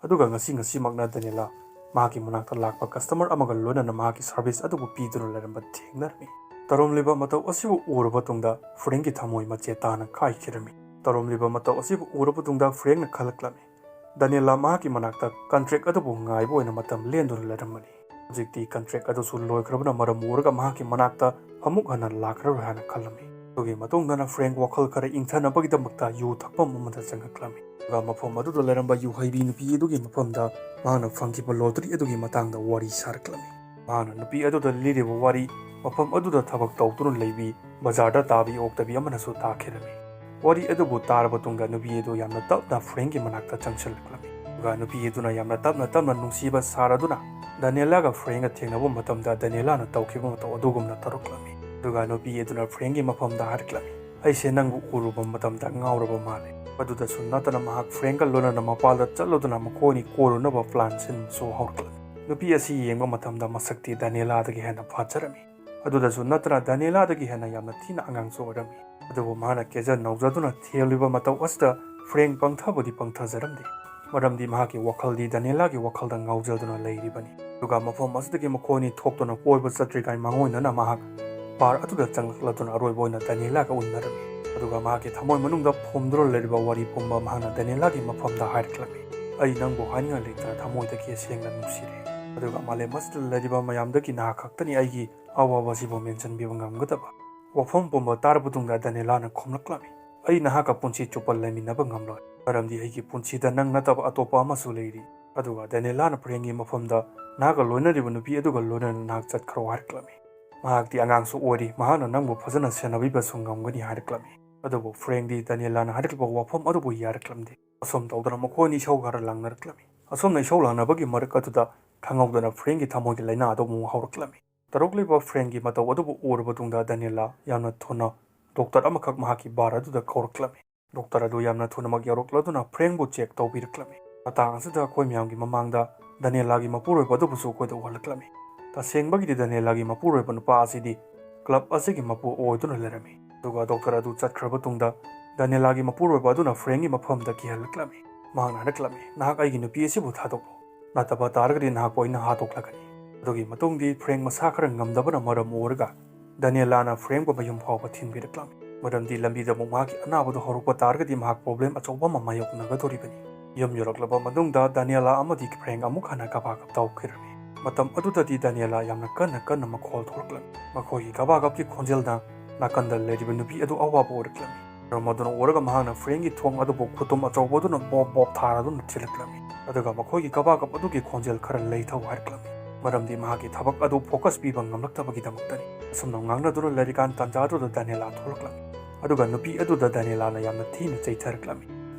ꯑꯗꯨꯒ ꯉꯁꯤ ꯉꯁꯤꯃꯛꯅ ꯗꯥꯅꯤꯌꯦꯂꯥ ꯃꯍꯥꯛꯀꯤ ꯃꯅꯥꯛꯇ ꯂꯥꯛꯄ ꯀꯁꯇꯃꯔ ꯑꯃꯒ ꯂꯣꯏꯅꯅ ꯃꯍꯥꯛꯀꯤ ꯁꯔꯚꯤꯁ ꯑꯗꯨꯕꯨ ꯄꯤꯗꯨꯅ ꯂꯩꯔꯝꯕ ꯊꯦꯡꯅꯔꯝꯃꯤ꯫ ꯇꯧꯔꯝꯂꯤꯕ ꯃꯇꯧ ꯑꯁꯤꯕꯨ ꯎꯔꯕ ꯇꯨꯡꯗ ꯐ꯭ꯔꯦꯡꯀꯤ ꯊꯃꯣꯏ ꯃꯆꯦꯠ ꯇꯥꯅ ꯀꯥꯏꯈꯤꯔꯝꯃꯤ꯫ ꯇꯧꯔꯝꯂꯤꯕ ꯃꯇꯧ ꯑꯁꯤꯕꯨ ꯎꯔꯕ ꯇꯨꯡꯗ ꯐ꯭ꯔꯦꯡꯅ ꯈꯜꯂꯛꯂꯝꯃꯤ, ꯗꯥꯅꯤꯌꯦꯂꯥ ꯃꯍꯥꯛꯀꯤ ꯃꯅꯥꯛꯇ ꯀꯟꯇ꯭ꯔꯦꯛ ꯑꯗꯨꯕꯨ ꯉꯥꯏꯕ ꯑꯣꯏꯅ ꯃꯇꯝ ꯂꯦꯟꯗꯨꯅ ꯂꯩꯔꯝꯕꯅꯤ꯫ ꯍꯧꯖꯤꯛꯇꯤ ꯀꯟꯇ꯭ꯔꯦꯛ ꯑꯗꯨꯁꯨ ꯂꯣꯏꯈ꯭ꯔꯕꯅ ꯃꯔꯝ ꯑꯣꯏꯔꯒ ꯃꯍꯥꯛꯀꯤ ꯃꯅꯥꯛꯇ ꯑꯃꯨꯛ ꯍꯟꯅ ꯂꯥꯛꯈ꯭ꯔꯔꯣꯏ ꯍꯥꯏꯅ ꯈꯜꯂꯝꯃꯤ꯫ ꯑꯗꯨꯒꯤ ꯃꯇꯨꯡꯗꯅ ꯐ꯭ꯔꯦꯡ ꯋꯥꯈꯜ ꯈꯔ ꯏꯪꯊꯅꯕꯒꯤꯗꯃꯛꯇ ꯌꯨ ꯊꯛꯐꯝ ꯑꯃꯗ ꯆꯪꯉꯛꯂꯝꯃꯤ꯫ ꯑꯗꯨꯒ ꯃꯐꯝ ꯑꯗꯨꯗ ꯂꯩꯔꯝꯕ ꯌꯨꯍꯩꯕꯤ ꯅꯨꯄꯤ ꯑꯗꯨꯒꯤ ꯃꯐꯝꯗ ꯃꯍꯥꯛꯅ ꯐꯪꯈꯤꯕ ꯂꯣꯇꯔꯤ ꯑꯗꯨꯒꯤ ꯃꯇꯥꯡꯗ ꯋꯥꯔꯤ ꯁꯥꯔꯛꯂꯝꯃꯤ꯫ ꯃꯍꯥꯛꯅ ꯅꯨꯄꯤ ꯑꯗꯨꯗ ꯂꯤꯔꯤꯕ ꯋꯥꯔꯤ, ꯃꯐꯝ ꯑꯗꯨꯗ ꯊꯕꯛ ꯇꯧꯗꯨꯅ ꯂꯩꯕꯤ, ꯕꯖꯥꯔꯗ ꯇꯥꯕꯤ ꯑꯣꯛꯇꯕꯤ ꯑꯃꯅꯁꯨ ꯇꯥꯈꯤꯔꯝꯃꯤ꯫ ꯋꯥꯔꯤ ꯑꯗꯨꯕꯨ ꯇꯥꯔꯕ ꯇꯨꯡꯗ ꯅꯨꯄꯤ ꯑꯗꯨ ꯌꯥꯝꯅ ꯇꯞꯅ ꯐ꯭ꯔꯦꯡꯒꯤ ꯃꯅꯥꯛꯇ ꯆꯪꯁꯤꯜꯂꯛꯂꯝꯃꯤ꯫ ꯑꯗꯨꯒ ꯅꯨꯄꯤ ꯑꯗꯨꯅ ꯌꯥꯝꯅ ꯇꯞꯅ ꯇꯞꯅ ꯅꯨꯡꯁꯤꯕ ꯁꯥꯔꯗꯨꯅ ꯗꯥꯅꯤꯌꯦꯂꯥꯒ ꯐ꯭ꯔꯦꯡꯒ ꯊꯦꯡꯅꯕ ꯃꯇꯝꯗ ꯗꯥꯅꯤꯌꯦꯂꯥꯅ ꯇꯧꯈꯤꯕ ꯃꯇꯧ ꯑꯗꯨꯒꯨꯝꯅ ꯇꯧꯔꯛꯂꯝꯃꯤ꯫ ꯑꯗꯨꯒ ꯅꯨꯄꯤ ꯑꯗꯨꯅ ꯐ꯭ꯔꯦꯡꯒꯤ ꯃꯐꯝꯗ ꯍꯥꯏꯔꯛꯂꯝꯃꯤ, "ꯑꯩꯁꯦ ꯅꯪꯕꯨ ꯎꯔꯨꯕ ꯃꯇꯝꯗ ꯉꯥꯎꯔꯕ ꯃꯥꯜꯂꯦ"꯫ ꯑꯗꯨꯗꯁꯨ ꯅꯠꯇꯅ ꯃꯍꯥꯛ ꯐ꯭ꯔꯦꯡꯒ ꯂꯣꯏꯅꯅ ꯃꯄꯥꯜꯗ ꯆꯠꯂꯗꯨꯅ ꯃꯈꯣꯏꯅꯤ ꯀꯣꯏꯔꯨꯅꯕ ꯄ꯭ꯂꯥꯟ ꯁꯤꯟꯕꯁꯨ ꯍꯧꯔꯛꯂꯝꯃꯤ꯫ ꯅꯨꯄꯤ ꯑꯁꯤ ꯌꯦꯡꯕ ꯃꯇꯝꯗ ꯃꯁꯛꯇꯤ ꯗꯥꯅꯤꯌꯦꯂꯥꯗꯒꯤ ꯍꯦꯟꯅ ꯐꯖꯔꯝꯃꯤ꯫ ꯑꯗꯨꯗꯁꯨ ꯅꯠꯇꯅ ꯗꯥꯅꯤꯌꯦꯂꯥꯗꯒꯤ ꯍꯦꯟꯅ ꯌꯥꯝꯅ ꯊꯤꯅ ꯑꯉꯥꯡꯁꯨ ꯑꯣꯏꯔꯝꯃꯤ꯫ ꯑꯗꯨꯕꯨ ꯃꯍꯥꯛꯅ ꯀꯦꯖ ꯅꯧꯖꯗꯨꯅ ꯊꯦꯜꯂꯤꯕ ꯃꯇꯧ ꯑꯁꯤꯗ ꯐ꯭ꯔꯦꯡ ꯄꯪꯊꯕꯨꯗꯤ ꯄꯪꯊꯖꯔꯝꯗꯦ꯫ ꯃꯔꯝꯗꯤ ꯃꯍꯥꯛꯀꯤ ꯋꯥꯈꯜꯗꯤ ꯗꯥꯅꯤꯌꯦꯂꯥꯒꯤ ꯋꯥꯈꯜꯗ ꯉꯥꯎꯖꯗꯨꯅ ꯂꯩꯔꯤꯕꯅꯤ꯫ ꯑꯗꯨꯒ ꯃꯐꯝ ꯑꯁꯤꯗꯒꯤ ꯃꯈꯣꯏ ꯑꯅꯤ ꯊꯣꯛꯇꯨꯅ ꯀꯣꯏꯕ ꯆꯠꯇ꯭ꯔꯤꯉꯩ ꯃꯥꯡꯑꯣꯏꯅꯅ ꯃꯍꯥꯛ ꯕꯥꯔ ꯑꯗꯨꯗ ꯆꯪꯂꯛꯂꯗꯨꯅ ꯑꯔꯣꯏꯕ ꯑꯣꯏꯅ ꯗꯥꯅꯤꯌꯦꯂꯥꯒ ꯎꯅꯔꯝꯃꯤ꯫ ꯑꯗꯨꯒ ꯃꯍꯥꯛꯀꯤ ꯊꯃꯣꯏ ꯃꯅꯨꯡꯗ ꯐꯨꯝꯗꯨꯅ ꯂꯩꯔꯤꯕ ꯋꯥꯔꯤ ꯄꯨꯝꯕ ꯃꯍꯥꯛꯅ ꯗꯥꯅꯤꯌꯦꯂꯥꯒꯤ ꯃꯐꯝꯗ ꯍꯥꯏꯔꯛꯂꯝꯃꯤ꯫ "ꯑꯩ ꯅꯪꯕꯨ ꯍꯥꯏꯅꯤꯡꯉꯥꯏ ꯂꯩꯇꯅ ꯊꯃꯣꯏꯗꯒꯤ ꯁꯦꯡꯅ ꯅꯨꯡꯁꯤꯔꯦ꯫ ꯑꯗꯨꯒ ꯃꯥꯂꯦꯝ ꯑꯁꯤꯗ ꯂꯩꯔꯤꯕ ꯃꯌꯥꯝꯗꯒꯤ ꯅꯍꯥꯛ ꯈꯛꯇꯅꯤ ꯑꯩꯒꯤ ꯑꯋꯥꯕꯁꯤꯕꯨ ꯃꯦꯟꯁꯤꯟꯕꯤꯕ ꯉꯝꯒꯗꯕ꯫" ꯋꯥꯐꯝ ꯄꯨꯝꯕ ꯇꯥꯔꯕ ꯇꯨꯡꯗ ꯗꯥꯅꯤꯌꯦꯂꯥꯅ ꯈꯨꯝꯂꯛꯂꯝꯃꯤ, "ꯑꯩ ꯅꯍꯥꯛꯀ ꯄꯨꯟꯁꯤ ꯆꯨꯞꯄ ꯂꯩꯃꯤꯟꯅꯕ ꯉꯝꯂꯣꯏ, ꯃꯔꯝꯗꯤ ꯑꯩꯒꯤ ꯄꯨꯟꯁꯤꯗ ꯅꯪ ꯅꯠꯇꯕ ꯑꯇꯣꯞꯄ ꯑꯃꯁꯨ ꯂꯩꯔꯤ꯫" ꯑꯗꯨꯒ ꯗꯥꯅꯤꯌꯦꯂꯥꯅ ꯐ꯭ꯔꯦꯡꯒꯤ ꯃꯐꯝꯗ, "ꯅꯍꯥꯛꯀ ꯂꯣꯏꯅꯔꯤꯕ ꯅꯨꯄꯤ ꯑꯗꯨꯒ ꯂꯣꯏꯅꯅ ꯅꯍꯥꯛ ꯆꯠꯈ꯭ꯔꯣ" ꯍꯥꯏꯔꯛꯂꯝꯃꯤ꯫ "ꯃꯍꯥꯛꯇꯤ ꯑꯉꯥꯡꯁꯨ ꯑꯣꯏꯔꯤ, ꯃꯍꯥꯛꯅ ꯅꯪꯕꯨ ꯐꯖꯅ ꯁꯦꯟꯅꯕꯤꯕꯁꯨ ꯉꯝꯒꯅꯤ" ꯍꯥꯏꯔꯛꯂꯝꯃꯤ꯫ ꯑꯗꯨꯕꯨ ꯐ꯭ꯔꯦꯡꯗꯤ ꯗꯥꯅꯤꯌꯦꯂꯥꯅ ꯍꯥꯏꯔꯛꯂꯤꯕ ꯋꯥꯐꯝ ꯑꯗꯨꯕꯨ ꯌꯥꯔꯛꯂꯝꯗꯦ꯫ ꯑꯁꯨꯝ ꯇꯧꯗꯅ ꯃꯈꯣꯏ ꯑꯅꯤ ꯏꯁꯧ ꯈꯔ ꯂꯥꯡꯅꯔꯛꯂꯝꯃꯤ꯫ ꯑꯁꯨꯝꯅ ꯏꯁꯧ ꯂꯥꯡꯅꯕꯒꯤ ꯃꯔꯛ ꯑꯗꯨꯗ ꯈꯪꯍꯧꯗꯅ ꯐ꯭ꯔꯦꯡꯒꯤ ꯊꯃꯣꯏꯒꯤ ꯂꯥꯏꯅꯥ ꯑꯗꯨ ꯑꯃꯨꯛ ꯍꯧꯔꯛꯂꯝꯃꯤ꯫ ꯇꯧꯔꯛꯂꯤꯕ ꯐ꯭ꯔꯦꯡꯒꯤ ꯃꯇꯧ ꯑꯗꯨꯕꯨ ꯎꯔꯕ ꯇꯨꯡꯗ ꯗꯥꯅꯤꯌꯦꯂꯥ ꯌꯥꯝꯅ ꯊꯨꯅ ꯗꯣꯛꯇꯔ ꯑꯃꯈꯛ ꯃꯍꯥꯛꯀꯤ ꯕꯥꯔ ꯑꯗꯨꯗ ꯀꯧꯔꯛꯂꯝꯃꯤ꯫ ꯗꯣꯛꯇꯔ ꯑꯗꯨ ꯌꯥꯝꯅ ꯊꯨꯅꯃꯛ ꯌꯧꯔꯛꯂꯗꯨꯅ ꯐ꯭ꯔꯦꯡꯕꯨ ꯆꯦꯛ ꯇꯧꯕꯤꯔꯛꯂꯝꯃꯤ꯫ ꯃꯇꯥꯡ ꯑꯁꯤꯗ ꯑꯩꯈꯣꯏ ꯃꯌꯥꯝꯒꯤ ꯃꯃꯥꯡꯗ ꯗꯥꯅꯤꯌꯦꯂꯥꯒꯤ ꯃꯄꯨꯔꯣꯏꯕ ꯑꯗꯨꯕꯨꯁꯨ ꯑꯩꯈꯣꯏꯗ ꯎꯍꯜꯂꯛꯂꯝꯃꯤ꯫ ꯇꯁꯦꯡꯕꯒꯤꯗꯤ ꯗꯥꯅꯤꯌꯦꯂꯥꯒꯤ ꯃꯄꯨꯔꯣꯏꯕ ꯅꯨꯄꯥ ꯑꯁꯤꯗꯤ ꯀ꯭ꯂꯕ ꯑꯁꯤꯒꯤ ꯃꯄꯨ ꯑꯣꯏꯗꯨꯅ ꯂꯩꯔꯝꯃꯤ꯫ ꯑꯗꯨꯒ ꯗꯣꯛꯇꯔ ꯑꯗꯨ ꯆꯠꯈ꯭ꯔꯕ ꯇꯨꯡꯗ ꯗꯥꯅꯤꯌꯦꯂꯥꯒꯤ ꯃꯄꯨꯔꯣꯏꯕ ꯑꯗꯨꯅ ꯐ꯭ꯔꯦꯡꯒꯤ ꯃꯐꯝꯗ ꯀꯤꯍꯜꯂꯛꯂꯝꯃꯤ꯫ ꯃꯍꯥꯛꯅ ꯍꯥꯏꯔꯛꯂꯝꯃꯤ, "ꯅꯍꯥꯛ ꯑꯩꯒꯤ ꯅꯨꯄꯤ ꯑꯁꯤꯕꯨ ꯊꯥꯗꯣꯛꯂꯣ, ꯅꯠꯇꯕ ꯇꯥꯔꯒꯗꯤ ꯅꯍꯥꯛꯄꯨ ꯑꯩꯅ ꯍꯥꯠꯇꯣꯛꯂꯒꯅꯤ꯫" ꯑꯗꯨꯒꯤ ꯃꯇꯨꯡꯗꯤ ꯐ꯭ꯔꯦꯡ ꯃꯁꯥ ꯈꯔ ꯉꯝꯗꯕꯅ ꯃꯔꯝ ꯑꯣꯏꯔꯒ ꯗꯥꯅꯤꯌꯦꯂꯥꯅ ꯐ꯭ꯔꯦꯡꯕꯨ ꯃꯌꯨꯝ ꯐꯥꯎꯕ ꯊꯤꯟꯕꯤꯔꯛꯂꯝꯃꯤ꯫ ꯃꯔꯝꯗꯤ ꯂꯝꯕꯤꯗ ꯑꯃꯨꯛ ꯃꯍꯥꯛꯀꯤ ꯑꯅꯥꯕꯗꯨ ꯍꯧꯔꯛꯄ ꯇꯥꯔꯒꯗꯤ ꯃꯍꯥꯛ ꯄ꯭ꯔꯣꯕ꯭ꯂꯦꯝ ꯑꯆꯧꯕ ꯑꯃ ꯃꯥꯌꯣꯛꯅꯒꯗꯧꯔꯤꯕꯅꯤ꯫ ꯌꯨꯝ ꯌꯧꯔꯛꯂꯕ ꯃꯇꯨꯡꯗ ꯗꯥꯅꯤꯌꯦꯂꯥ ꯑꯃꯗꯤ ꯐ꯭ꯔꯦꯡ ꯑꯃꯨꯛ ꯍꯟꯅ ꯀꯕꯥꯀꯞ ꯇꯧꯈꯤꯔꯝꯃꯤ꯫ ꯃꯇꯝ ꯑꯗꯨꯗꯗꯤ ꯗꯥꯅꯤꯌꯦꯂꯥ ꯌꯥꯝꯅ ꯀꯟꯅ ꯀꯟꯅ ꯃꯈꯣꯜ ꯊꯣꯛꯂꯛꯂꯝꯃꯤ꯫ ꯃꯈꯣꯏꯒꯤ ꯀꯕꯥꯀꯞꯀꯤ ꯈꯣꯟꯖꯦꯜꯅ ꯅꯥꯀꯟꯗ ꯂꯩꯔꯤꯕ ꯅꯨꯄꯤ ꯑꯗꯨ ꯑꯋꯥꯕ ꯑꯣꯏꯔꯛꯂꯝꯃꯤ꯫ ꯃꯔꯝ ꯑꯗꯨꯅ ꯑꯣꯏꯔꯒ ꯃꯍꯥꯛꯅ ꯐ꯭ꯔꯦꯡꯒꯤ ꯊꯣꯡ ꯑꯗꯨꯕꯨ ꯈꯨꯇꯨꯝ ꯑꯆꯧꯕ ꯑꯗꯨꯅ ꯕꯣꯞ ꯕꯣꯞ ꯊꯥꯔꯗꯨꯅ ꯊꯤꯜꯂꯛꯂꯝꯃꯤ꯫ ꯑꯗꯨꯒ ꯃꯈꯣꯏꯒꯤ ꯀꯕꯥꯀꯞ ꯑꯗꯨꯒꯤ ꯈꯣꯟꯖꯦꯜ ꯈꯔ ꯂꯩꯊꯧ ꯍꯥꯏꯔꯛꯂꯝꯃꯤ꯫ ꯃꯔꯝꯗꯤ ꯃꯍꯥꯛꯀꯤ ꯊꯕꯛ ꯑꯗꯨ ꯐꯣꯀꯁ ꯄꯤꯕ ꯉꯝꯂꯛꯇꯕꯒꯤꯗꯃꯛꯇꯅꯤ꯫ ꯑꯁꯨꯝꯅ ꯉꯥꯡꯅꯗꯨꯅ ꯂꯩꯔꯤꯀꯥꯟ ꯇꯥꯟꯖꯥ ꯑꯗꯨꯗ ꯗꯥꯅꯤꯌꯦꯂꯥ ꯊꯣꯛꯂꯛꯂꯝꯃꯤ꯫ ꯑꯗꯨꯒ ꯅꯨꯄꯤ ꯑꯗꯨꯗ ꯗꯥꯅꯤꯌꯦꯂꯥꯅ ꯌꯥꯝꯅ ꯊꯤꯅ ꯆꯩꯊꯔꯛꯂꯝꯃꯤ꯫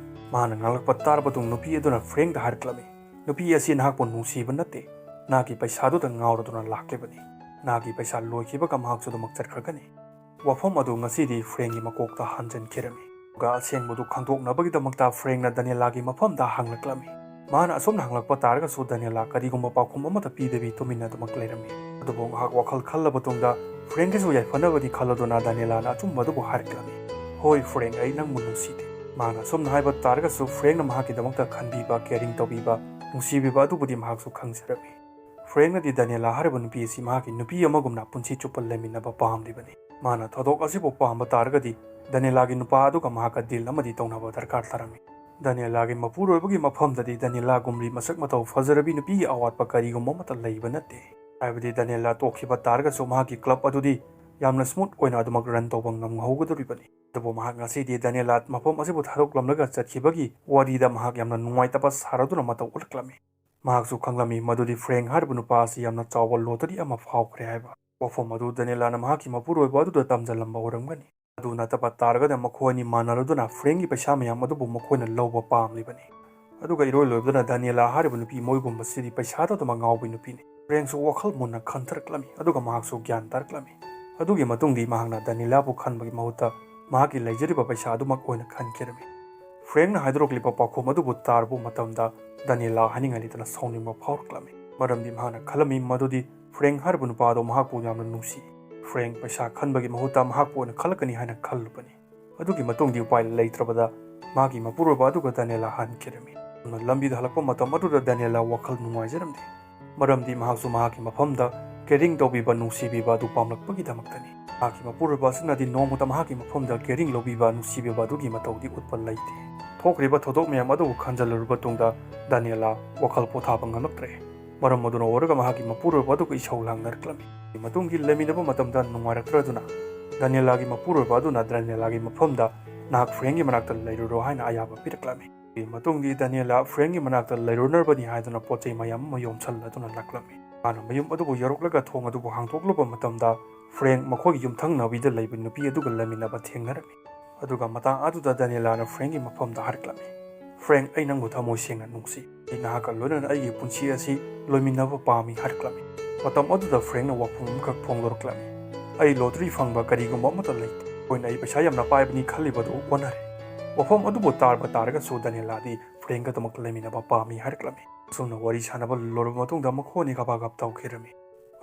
ꯃꯍꯥꯛꯅ ꯉꯥꯡꯂꯛꯄ ꯇꯥꯔꯕ ꯃꯇꯨꯡ ꯅꯨꯄꯤ ꯑꯗꯨꯅ ꯐ꯭ꯔꯦꯡꯗ ꯍꯥꯏꯔꯛꯂꯝꯃꯤ, "ꯅꯨꯄꯤ ꯑꯁꯤ ꯅꯍꯥꯛꯄꯨ ꯅꯨꯡꯁꯤꯕ ꯅꯠꯇꯦ, ꯅꯍꯥꯛꯀꯤ ꯄꯩꯁꯥꯗꯨꯗ ꯉꯥꯎꯔꯗꯨꯅ ꯂꯥꯛꯂꯤꯕꯅꯤ꯫ ꯅꯍꯥꯛꯀꯤ ꯄꯩꯁꯥ ꯂꯣꯏꯈꯤꯕꯒ ꯃꯍꯥꯛꯁꯨ ꯑꯗꯨꯃꯛ ꯆꯠꯈ꯭ꯔꯒꯅꯤ꯫" ꯋꯥꯐꯝ ꯑꯗꯨ ꯉꯁꯤꯗꯤ ꯐ꯭ꯔꯦꯡꯒꯤ ꯃꯀꯣꯛꯇ ꯍꯟꯖꯤꯟꯈꯤꯔꯝꯃꯤ꯫ ꯑꯗꯨꯒ ꯑꯁꯦꯡꯕꯗꯨ ꯈꯪꯗꯣꯛꯅꯕꯒꯤꯗꯃꯛꯇ ꯐ꯭ꯔꯦꯡꯅ ꯗꯥꯅꯤꯌꯦꯂꯥꯒꯤ ꯃꯐꯝꯗ ꯍꯪꯂꯛꯂꯝꯃꯤ꯫ ꯃꯥꯅ ꯑꯁꯨꯝꯅ ꯍꯪꯂꯛꯄ ꯇꯥꯔꯒꯁꯨ ꯗꯥꯅꯤꯌꯦꯂꯥ ꯀꯔꯤꯒꯨꯝꯕ ꯄꯥꯎꯈꯨꯝ ꯑꯃꯠꯇ ꯄꯤꯗꯕꯤ ꯇꯨꯃꯤꯟꯅ ꯑꯗꯨꯃꯛ ꯂꯩꯔꯝꯃꯤ꯫ ꯑꯗꯨꯕꯨ ꯉꯥꯏꯍꯥꯛ ꯋꯥꯈꯜ ꯈꯜꯂꯕ ꯇꯨꯡꯗ ꯐ꯭ꯔꯦꯡꯀꯤꯁꯨ ꯌꯥꯏꯐꯅꯕꯅꯤ ꯈꯜꯂꯗꯨꯅ ꯗꯥꯅꯤꯌꯦꯂꯥꯅ ꯑꯆꯨꯝꯕ ꯑꯗꯨꯕꯨ ꯍꯥꯏꯔꯛꯂꯝꯃꯤ꯫ "ꯍꯣꯏ ꯐ꯭ꯔꯦꯡ, ꯑꯩ ꯅꯪꯕꯨ ꯅꯨꯡꯁꯤꯗꯦ꯫" ꯃꯍꯥꯛꯅ ꯑꯁꯨꯝꯅ ꯍꯥꯏꯕ ꯇꯥꯔꯒꯁꯨ ꯐ꯭ꯔꯦꯡꯅ ꯃꯍꯥꯛꯀꯤꯗꯃꯛꯇ ꯈꯟꯕꯤꯕ, ꯀꯦꯌꯔꯤꯡ ꯇꯧꯕꯤꯕ, ꯅꯨꯡꯁꯤꯕꯤꯕ ꯑꯗꯨꯕꯨꯗꯤ ꯃꯍꯥꯛꯁꯨ ꯈꯪꯖꯔꯝꯃꯤ꯫ ꯐ꯭ꯔꯦꯡꯅꯗꯤ ꯗꯥꯅꯤꯌꯦꯂꯥ ꯍꯥꯏꯔꯤꯕ ꯅꯨꯄꯤ ꯑꯁꯤ ꯃꯍꯥꯛꯀꯤ ꯅꯨꯄꯤ ꯑꯃꯒꯨꯝꯅ ꯄꯨꯟꯁꯤ ꯆꯨꯞꯄ ꯂꯩꯃꯤꯟꯅꯕ ꯄꯥꯝꯂꯤꯕꯅꯤ꯫ ꯃꯥꯅ ꯊꯧꯗꯣꯛ ꯑꯁꯤꯕꯨ ꯄꯥꯝꯕ ꯇꯥꯔꯒꯗꯤ ꯗꯥꯅꯤꯌꯦꯂꯥꯒꯤ ꯅꯨꯄꯥ ꯑꯗꯨꯒ ꯃꯍꯥꯛꯀ ꯗꯤꯜ ꯑꯃꯗꯤ ꯇꯧꯅꯕ ꯗꯔꯀꯥꯔ ꯇꯥꯔꯝꯃꯤ꯫ ꯗꯥꯅꯤꯌꯦꯂꯥꯒꯤ ꯃꯄꯨꯔꯣꯏꯕꯒꯤ ꯃꯐꯝꯗꯗꯤ ꯗꯥꯅꯤꯌꯦꯂꯥꯒꯨꯝꯕꯤ ꯃꯁꯛ ꯃꯇꯧ ꯐꯖꯔꯕꯤ ꯅꯨꯄꯤꯒꯤ ꯑꯋꯥꯠꯄ ꯀꯔꯤꯒꯨꯝꯕ ꯑꯃꯠꯇ ꯂꯩꯕ ꯅꯠꯇꯦ꯫ ꯍꯥꯏꯕꯗꯤ ꯗꯥꯅꯤꯌꯦꯂꯥ ꯇꯣꯛꯈꯤꯕ ꯇꯥꯔꯒꯁꯨ ꯃꯍꯥꯛꯀꯤ ꯀ꯭ꯂꯕ ꯑꯗꯨꯗꯤ ꯌꯥꯝꯅ ꯁ꯭ꯃꯨꯠ ꯑꯣꯏꯅ ꯑꯗꯨꯃꯛ ꯔꯟ ꯇꯧꯕ ꯉꯝꯍꯧꯒꯗꯧꯔꯤꯕꯅꯤ꯫ ꯑꯗꯨꯕꯨ ꯃꯍꯥꯛ ꯉꯁꯤꯗꯤ ꯗꯥꯅꯤꯌꯦꯂꯥ ꯃꯐꯝ ꯑꯁꯤꯕꯨ ꯊꯥꯗꯣꯛꯂꯝꯂꯒ ꯆꯠꯈꯤꯕꯒꯤ ꯋꯥꯔꯤꯗ ꯃꯍꯥꯛ ꯌꯥꯝꯅ ꯅꯨꯡꯉꯥꯏꯇꯕ ꯁꯥꯔꯗꯨꯅ ꯃꯇꯧ ꯎꯠꯂꯛꯂꯝꯃꯤ꯫ ꯃꯍꯥꯛꯁꯨ ꯈꯪꯂꯝꯃꯤ ꯃꯗꯨꯗꯤ ꯐ꯭ꯔꯦꯡ ꯍꯥꯏꯔꯤꯕ ꯅꯨꯄꯥ ꯑꯁꯤ ꯌꯥꯝꯅ ꯆꯥꯎꯕ ꯂꯣꯇꯔꯤ ꯑꯃ ꯐꯥꯎꯈ꯭ꯔꯦ ꯍꯥꯏꯕ ꯋꯥꯐꯝ ꯑꯗꯨ ꯗꯥꯅꯤꯌꯦꯂꯥꯅ ꯃꯍꯥꯛꯀꯤ ꯃꯄꯨꯔꯣꯏꯕ ꯑꯗꯨꯗ ꯇꯝꯖꯜꯂꯝꯕ ꯑꯣꯏꯔꯝꯒꯅꯤ꯫ ꯑꯗꯨ ꯅꯠꯇꯕ ꯇꯥꯔꯒꯗꯤ ꯃꯈꯣꯏ ꯑꯅꯤ ꯃꯥꯟꯅꯔꯗꯨꯅ ꯐ꯭ꯔꯦꯡꯒꯤ ꯄꯩꯁꯥ ꯃꯌꯥꯝ ꯑꯗꯨꯕꯨ ꯃꯈꯣꯏꯅ ꯂꯧꯕ ꯄꯥꯝꯂꯤꯕꯅꯤ꯫ ꯑꯗꯨꯒ ꯏꯔꯣꯏ ꯂꯣꯏꯕꯗꯅ ꯗꯥꯅꯤꯌꯦꯂꯥ ꯍꯥꯏꯔꯤꯕ ꯅꯨꯄꯤ ꯃꯣꯏꯒꯨꯝꯕꯁꯤꯗꯤ ꯄꯩꯁꯥꯗ ꯑꯗꯨꯃꯛ ꯉꯥꯎꯕꯤ ꯅꯨꯄꯤꯅꯤ꯫ ꯐ꯭ꯔꯦꯡꯁꯨ ꯋꯥꯈꯜ ꯃꯨꯟꯅ ꯈꯟꯊꯔꯛꯂꯝꯃꯤ, ꯑꯗꯨꯒ ꯃꯍꯥꯛꯁꯨ ꯒ꯭ꯌꯥꯟ ꯇꯥꯔꯛꯂꯝꯃꯤ꯫ ꯑꯗꯨꯒꯤ ꯃꯇꯨꯡꯗꯤ ꯃꯍꯥꯛꯅ ꯗꯥꯅꯤꯌꯦꯂꯥꯕꯨ ꯈꯟꯕꯒꯤ ꯃꯍꯨꯠꯇ ꯃꯍꯥꯛꯀꯤ ꯂꯩꯖꯔꯤꯕ ꯄꯩꯁꯥ ꯑꯗꯨꯃꯛ ꯑꯣꯏꯅ ꯈꯟꯈꯤꯔꯝꯃꯤ꯫ ꯐ꯭ꯔꯦꯡꯅ ꯍꯥꯏꯗꯣꯔꯛꯂꯤꯕ ꯄꯥꯎꯈꯨꯝ ꯑꯗꯨꯕꯨ ꯇꯥꯔꯕ ꯃꯇꯝꯗ ꯗꯥꯅꯤꯌꯦꯂꯥ ꯍꯥꯏꯅꯤꯡꯉꯥꯏ ꯂꯩꯇꯅ ꯁꯥꯎꯅꯤꯡꯕ ꯐꯥꯎꯔꯛꯂꯝꯃꯤ, ꯃꯔꯝꯗꯤ ꯃꯍꯥꯛꯅ ꯈꯜꯂꯝꯃꯤ ꯃꯗꯨꯗꯤ ꯐ꯭ꯔꯦꯡ ꯍꯥꯏꯔꯤꯕ ꯅꯨꯄꯥ ꯑꯗꯨ ꯃꯍꯥꯛꯄꯨ ꯌꯥꯝꯅ ꯅꯨꯡꯁꯤ꯫ ꯐ꯭ꯔꯦꯡ ꯄꯩꯁꯥ ꯈꯟꯕꯒꯤ ꯃꯍꯨꯠꯇ ꯃꯍꯥꯛꯄꯨ ꯑꯣꯏꯅ ꯈꯜꯂꯛꯀꯅꯤ ꯍꯥꯏꯅ ꯈꯜꯂꯨꯕꯅꯤ꯫ ꯑꯗꯨꯒꯤ ꯃꯇꯨꯡꯗꯤ ꯎꯄꯥꯏ ꯂꯩꯇ꯭ꯔꯕꯗ ꯃꯥꯒꯤ ꯃꯄꯨꯔꯣꯏꯕ ꯑꯗꯨꯒ ꯗꯥꯅꯤꯌꯦꯂꯥ ꯍꯟꯈꯤꯔꯝꯃꯤ꯫ ꯑꯗꯨꯅ ꯂꯝꯕꯤꯗ ꯍꯜꯂꯛꯄ ꯃꯇꯝ ꯑꯗꯨꯗ ꯗꯥꯅꯤꯌꯦꯂꯥ ꯋꯥꯈꯜ ꯅꯨꯡꯉꯥꯏꯖꯔꯝꯗꯦ, ꯃꯔꯝꯗꯤ ꯃꯍꯥꯛꯁꯨ ꯃꯍꯥꯛꯀꯤ ꯃꯐꯝꯗ ꯀꯦꯌꯔꯤꯡ ꯇꯧꯕꯤꯕ, ꯅꯨꯡꯁꯤꯕꯤꯕ ꯑꯗꯨ ꯄꯥꯝꯂꯛꯄꯒꯤꯗꯃꯛꯇꯅꯤ꯫ ꯃꯍꯥꯛꯀꯤ ꯃꯄꯨꯔꯣꯏꯕ ꯑꯁꯤꯅꯗꯤ ꯅꯣꯡꯃꯇ ꯃꯍꯥꯛꯀꯤ ꯃꯐꯝꯗ ꯀꯦꯌꯔꯤꯡ ꯂꯧꯕꯤꯕ, ꯅꯨꯡꯁꯤꯕꯤꯕ ꯑꯗꯨꯒꯤ ꯃꯇꯧꯗꯤ ꯎꯠꯄ ꯂꯩꯇꯦ꯫ ꯊꯣꯛꯈ꯭ꯔꯤꯕ ꯊꯧꯗꯣꯛ ꯃꯌꯥꯝ ꯑꯗꯨꯕꯨ ꯈꯟꯖꯜꯂꯨꯔꯕ ꯇꯨꯡꯗ ꯗꯥꯅꯤꯌꯦꯂꯥ ꯋꯥꯈꯜ ꯄꯣꯊꯥꯕ ꯉꯝꯂꯛꯇ꯭ꯔꯦ꯫ ꯃꯔꯝ ꯑꯗꯨꯅ ꯑꯣꯏꯔꯒ ꯃꯍꯥꯛꯀꯤ ꯃꯄꯨꯔꯣꯏꯕ ꯑꯗꯨꯒ ꯏꯁꯧ ꯂꯥꯡꯅꯔꯛꯂꯝꯃꯤ꯫ ꯃꯇꯨꯡꯒꯤ ꯂꯩꯃꯤꯟꯅꯕ ꯃꯇꯝꯗ ꯅꯨꯡꯉꯥꯏꯔꯛꯇ꯭ꯔꯗꯨꯅ ꯗꯥꯅꯤꯌꯦꯂꯥꯒꯤ ꯃꯄꯨꯔꯣꯏꯕ ꯑꯗꯨꯅ ꯗꯥꯅꯤꯌꯦꯂꯥꯒꯤ ꯃꯐꯝꯗ "ꯅꯍꯥꯛ ꯐ꯭ꯔꯦꯡꯒꯤ ꯃꯅꯥꯛꯇ ꯂꯩꯔꯨꯔꯣ" ꯍꯥꯏꯅ ꯑꯌꯥꯕ ꯄꯤꯔꯛꯂꯝꯃꯤ꯫ ꯃꯇꯨꯡꯗꯤ ꯗꯥꯅꯤꯌꯦꯂꯥ ꯐ꯭ꯔꯦꯡꯒꯤ ꯃꯅꯥꯛꯇ ꯂꯩꯔꯨꯅꯔꯕꯅꯤ ꯍꯥꯏꯗꯨꯅ ꯄꯣꯠ ꯆꯩ ꯃꯌꯥꯝ ꯑꯃ ꯌꯣꯝꯁꯜꯂꯗꯨꯅ ꯂꯥꯛꯂꯝꯃꯤ꯫ ꯃꯥꯅ ꯃꯌꯨꯝ ꯑꯗꯨꯕꯨ ꯌꯧꯔꯛꯂꯒ ꯊꯣꯡ ꯑꯗꯨꯕꯨ ꯍꯥꯡꯗꯣꯛꯂꯨꯕ ꯃꯇꯝꯗ ꯐ꯭ꯔꯦꯡ ꯃꯈꯣꯏꯒꯤ ꯌꯨꯝꯊꯪꯅꯕꯤꯗ ꯂꯩꯕ ꯅꯨꯄꯤ ꯑꯗꯨꯒ ꯂꯩꯃꯤꯟꯅꯕ ꯊꯦꯡꯅꯔꯝꯃꯤ꯫ ꯑꯗꯨꯒ ꯃꯇꯥꯡ ꯑꯗꯨꯗ ꯗꯥꯅꯤꯌꯦꯂꯥꯅ ꯐ꯭ꯔꯦꯡꯒꯤ ꯃꯐꯝꯗ ꯍꯥꯏꯔꯛꯂꯝꯃꯤ, "ꯐ꯭ꯔꯦꯡ, ꯑꯩ ꯅꯪꯕꯨ ꯊꯃꯣꯏ ꯁꯦꯡꯅ ꯅꯨꯡꯁꯤ꯫ ꯑꯩ ꯅꯍꯥꯛꯀ ꯂꯣꯏꯅꯅ ꯑꯩꯒꯤ ꯄꯨꯟꯁꯤ ꯑꯁꯤ ꯂꯣꯏꯃꯤꯟꯅꯕ ꯄꯥꯝꯃꯤ" ꯍꯥꯏꯔꯛꯂꯝꯃꯤ꯫ ꯃꯇꯝ ꯑꯗꯨꯗ ꯐ꯭ꯔꯦꯡꯅ ꯋꯥꯐꯝ ꯑꯃꯈꯛ ꯐꯣꯡꯗꯣꯔꯛꯂꯝꯃꯤ, "ꯑꯩ ꯂꯣꯇꯔꯤ ꯐꯪꯕ ꯀꯔꯤꯒꯨꯝꯕ ꯑꯃꯠꯇ ꯂꯩꯇꯦ꯫ ꯑꯩꯈꯣꯏꯅ ꯑꯩ ꯄꯩꯁꯥ ꯌꯥꯝꯅ ꯄꯥꯏꯕꯅꯤ ꯈꯜꯂꯤꯕꯗꯨ ꯑꯣꯟꯅꯔꯦ꯫ ꯋꯥꯐꯝ ꯑꯗꯨꯕꯨ ꯇꯥꯔꯕ ꯇꯥꯔꯒꯁꯨ ꯗꯥꯅꯤꯌꯦꯂꯥꯗꯤ ꯐ꯭ꯔꯦꯡꯀ ꯑꯗꯨꯃꯛ ꯂꯩꯃꯤꯟꯅꯕ ꯄꯥꯝꯃꯤ ꯍꯥꯏꯔꯛꯂꯝꯃꯤ꯫ ꯑꯁꯨꯝꯅ ꯋꯥꯔꯤ ꯁꯥꯟꯅꯕ ꯂꯣꯏꯔꯕ ꯃꯇꯨꯡꯗ ꯃꯈꯣꯏ ꯑꯅꯤ ꯒꯞ ꯒꯞ ꯇꯧꯈꯤꯔꯝꯃꯤ꯫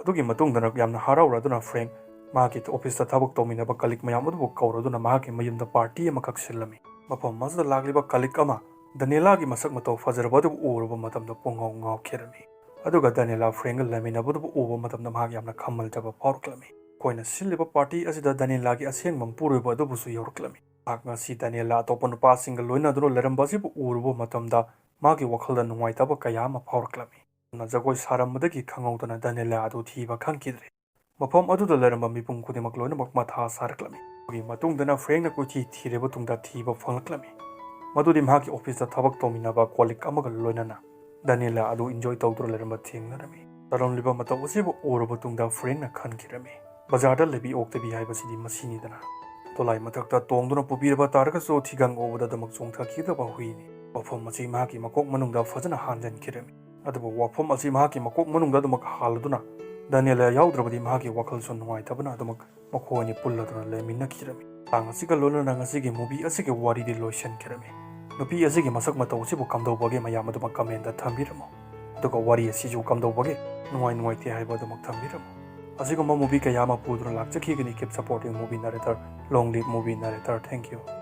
ꯑꯗꯨꯒꯤ ꯃꯇꯨꯡꯗꯅ ꯌꯥꯝꯅ ꯍꯔꯥꯎꯔꯗꯨꯅ ꯐ꯭ꯔꯦꯡ ꯃꯍꯥꯛꯀꯤ ꯑꯣꯐꯤꯁꯇ ꯊꯕꯛ ꯇꯧꯃꯤꯟꯅꯕ ꯀꯂꯤꯛ ꯃꯌꯥꯝ ꯑꯗꯨꯕꯨ ꯀꯧꯔꯗꯨꯅ ꯃꯍꯥꯛꯀꯤ ꯃꯌꯨꯝꯗ ꯄꯥꯔꯇꯤ ꯑꯃꯈꯛ ꯁꯤꯜꯂꯝꯃꯤ꯫ ꯃꯐꯝ ꯑꯁꯤꯗ ꯂꯥꯛꯂꯤꯕ ꯀꯂꯤꯛ ꯑꯃ ꯗꯥꯅꯤꯌꯦꯂꯥꯒꯤ ꯃꯁꯛ ꯃꯇꯧ ꯐꯖꯔꯕ ꯑꯗꯨꯕꯨ ꯎꯔꯨꯕ ꯃꯇꯝꯗ ꯄꯨꯡꯉꯥꯎ ꯉꯥꯎꯈꯤꯔꯝꯃꯤ꯫ ꯑꯗꯨꯒ ꯗꯥꯅꯤꯌꯦꯂꯥ ꯐ꯭ꯔꯦꯡꯒ ꯂꯩꯃꯤꯟꯅꯕꯗꯨꯕꯨ ꯎꯕ ꯃꯇꯝꯗ ꯃꯍꯥꯛ ꯌꯥꯝꯅ ꯈꯝꯃꯜꯖꯕ ꯐꯥꯎꯔꯛꯂꯝꯃꯤ꯫ ꯃꯈꯣꯏꯅ ꯁꯤꯜꯂꯤꯕ ꯄꯥꯔꯇꯤ ꯑꯁꯤꯗ ꯗꯥꯅꯤꯌꯦꯂꯥꯒꯤ ꯑꯁꯦꯡꯕ ꯃꯄꯨꯔꯣꯏꯕ ꯑꯗꯨꯕꯨꯁꯨ ꯌꯧꯔꯛꯂꯝꯃꯤ꯫ ꯃꯍꯥꯛ ꯉꯁꯤ ꯗꯥꯅꯤꯌꯦꯂꯥ ꯑꯇꯣꯞꯄ ꯅꯨꯄꯥꯁꯤꯡꯒ ꯂꯣꯏꯅꯗꯨꯅ ꯂꯩꯔꯝꯕ ꯑꯁꯤꯕꯨ ꯎꯔꯨꯕ ꯃꯇꯝꯗ ꯃꯍꯥꯛꯀꯤ ꯋꯥꯈꯜꯗ ꯅꯨꯡꯉꯥꯏꯇꯕ ꯀꯌꯥ ꯑꯃ ꯐꯥꯎꯔꯛꯂꯝꯃꯤ꯫ ꯑꯗꯨꯅ ꯖꯒꯣꯏ ꯁꯥꯔꯝꯕꯗꯒꯤ ꯈꯪꯍꯧꯗꯅ ꯗꯥꯅꯤꯌꯦꯂꯥ ꯑꯗꯨ ꯊꯤꯕ ꯈꯪꯈꯤꯗ꯭ꯔꯦ꯫ ꯃꯐꯝ ꯑꯗꯨꯗ ꯂꯩꯔꯝꯕ ꯃꯤꯄꯨꯝ ꯈꯨꯗꯤꯡꯃꯛ ꯂꯣꯏꯅꯃꯛ ꯃꯊꯥ ꯁꯥꯔꯛꯂꯝꯃꯤ꯫ ꯑꯗꯨꯒꯤ ꯃꯇꯨꯡꯗꯅ ꯐ꯭ꯔꯦꯡꯅ ꯀꯣꯏꯊꯤ ꯊꯤꯔꯕ ꯇꯨꯡꯗ ꯊꯤꯕ ꯐꯪꯂꯛꯂꯝꯃꯤ꯫ ꯃꯗꯨꯗꯤ ꯃꯍꯥꯛꯀꯤ ꯑꯣꯐꯤꯁꯇ ꯊꯕꯛ ꯇꯧꯃꯤꯟꯅꯕ ꯀꯣꯂꯤꯛ ꯑꯃꯒ ꯂꯣꯏꯅꯅ ꯗꯥꯅꯤꯌꯦꯂꯥ ꯑꯗꯨ ꯏꯟꯖꯣꯏ ꯇꯧꯗꯨꯅ ꯂꯩꯔꯝꯕ ꯊꯦꯡꯅꯔꯝꯃꯤ꯫ ꯇꯧꯔꯝꯂꯤꯕ ꯃꯇꯧ ꯑꯁꯤꯕꯨ ꯎꯔꯕ ꯇꯨꯡꯗ ꯐ꯭ꯔꯦꯡꯅ ꯈꯟꯈꯤꯔꯝꯃꯤ, ꯕꯖꯥꯔꯗ ꯂꯩꯕꯤ ꯑꯣꯛꯇꯕꯤ ꯍꯥꯏꯕꯁꯤꯗꯤ ꯃꯁꯤꯅꯤꯗꯅ꯫ ꯗꯣꯂꯥꯏ ꯃꯊꯛꯇ ꯇꯣꯡꯗꯨꯅ ꯄꯨꯕꯤꯔꯕ ꯇꯥꯔꯒꯁꯨ ꯊꯤꯒꯪ ꯎꯕꯗ ꯑꯗꯨꯃꯛ ꯆꯣꯡꯊꯈꯤꯗꯕ ꯍꯨꯏꯅꯤ꯫ ꯋꯥꯐꯝ ꯑꯁꯤ ꯃꯍꯥꯛꯀꯤ ꯃꯀꯣꯛ ꯃꯅꯨꯡꯗ ꯐꯖꯅ ꯍꯥꯟꯖꯟꯈꯤꯔꯝꯃꯤ꯫ ꯑꯗꯨꯕꯨ ꯋꯥꯐꯝ ꯑꯁꯤ ꯃꯍꯥꯛꯀꯤ ꯃꯀꯣꯛ ꯃꯅꯨꯡꯗ ꯑꯗꯨꯃꯛ ꯍꯥꯜꯂꯗꯨꯅ ꯗꯥꯅꯤꯌꯦꯂꯥ ꯌꯥꯎꯗ꯭ꯔꯕꯗꯤ ꯃꯍꯥꯛꯀꯤ ꯋꯥꯈꯜꯁꯨ ꯅꯨꯡꯉꯥꯏꯇꯕꯅ ꯑꯗꯨꯃꯛ ꯃꯈꯣꯏ ꯑꯅꯤ ꯄꯨꯜꯂꯗꯨꯅ ꯂꯩꯃꯤꯟꯅꯈꯤꯔꯝꯃꯤ꯫ ꯃꯇꯥꯡ ꯑꯁꯤꯒ ꯂꯣꯏꯅꯅ ꯉꯁꯤꯒꯤ movie ꯑꯁꯤꯒꯤ ꯋꯥꯔꯤꯗꯤ ꯂꯣꯏꯁꯤꯟꯈꯤꯔꯝꯃꯤ꯫ ꯅꯨꯄꯤ ꯑꯁꯤꯒꯤ ꯃꯁꯛ ꯃꯇꯧ ꯑꯁꯤꯕꯨ ꯀꯝꯗꯧꯕꯒꯦ ꯃꯌꯥꯝ ꯑꯗꯨꯃꯛ commentꯗ ꯊꯝꯕꯤꯔꯝꯃꯨ꯫ ꯑꯗꯨꯒ ꯋꯥꯔꯤ ꯑꯁꯤꯁꯨ ꯀꯝꯗꯧꯕꯒꯦ ꯅꯨꯡꯉꯥꯏ ꯅꯨꯡꯉꯥꯏꯇꯦ ꯍꯥꯏꯕ ꯑꯗꯨꯃꯛ ꯊꯝꯕꯤꯔꯝꯃꯨ꯫ ꯑꯁꯤꯒꯨꯝꯕ movie ꯀꯌꯥ ꯑꯃ ꯄꯨꯗꯨꯅ ꯂꯥꯛꯆꯈꯤꯒꯅꯤ꯫ Keep supporting movie narrator, long live movie narrator, thank you꯫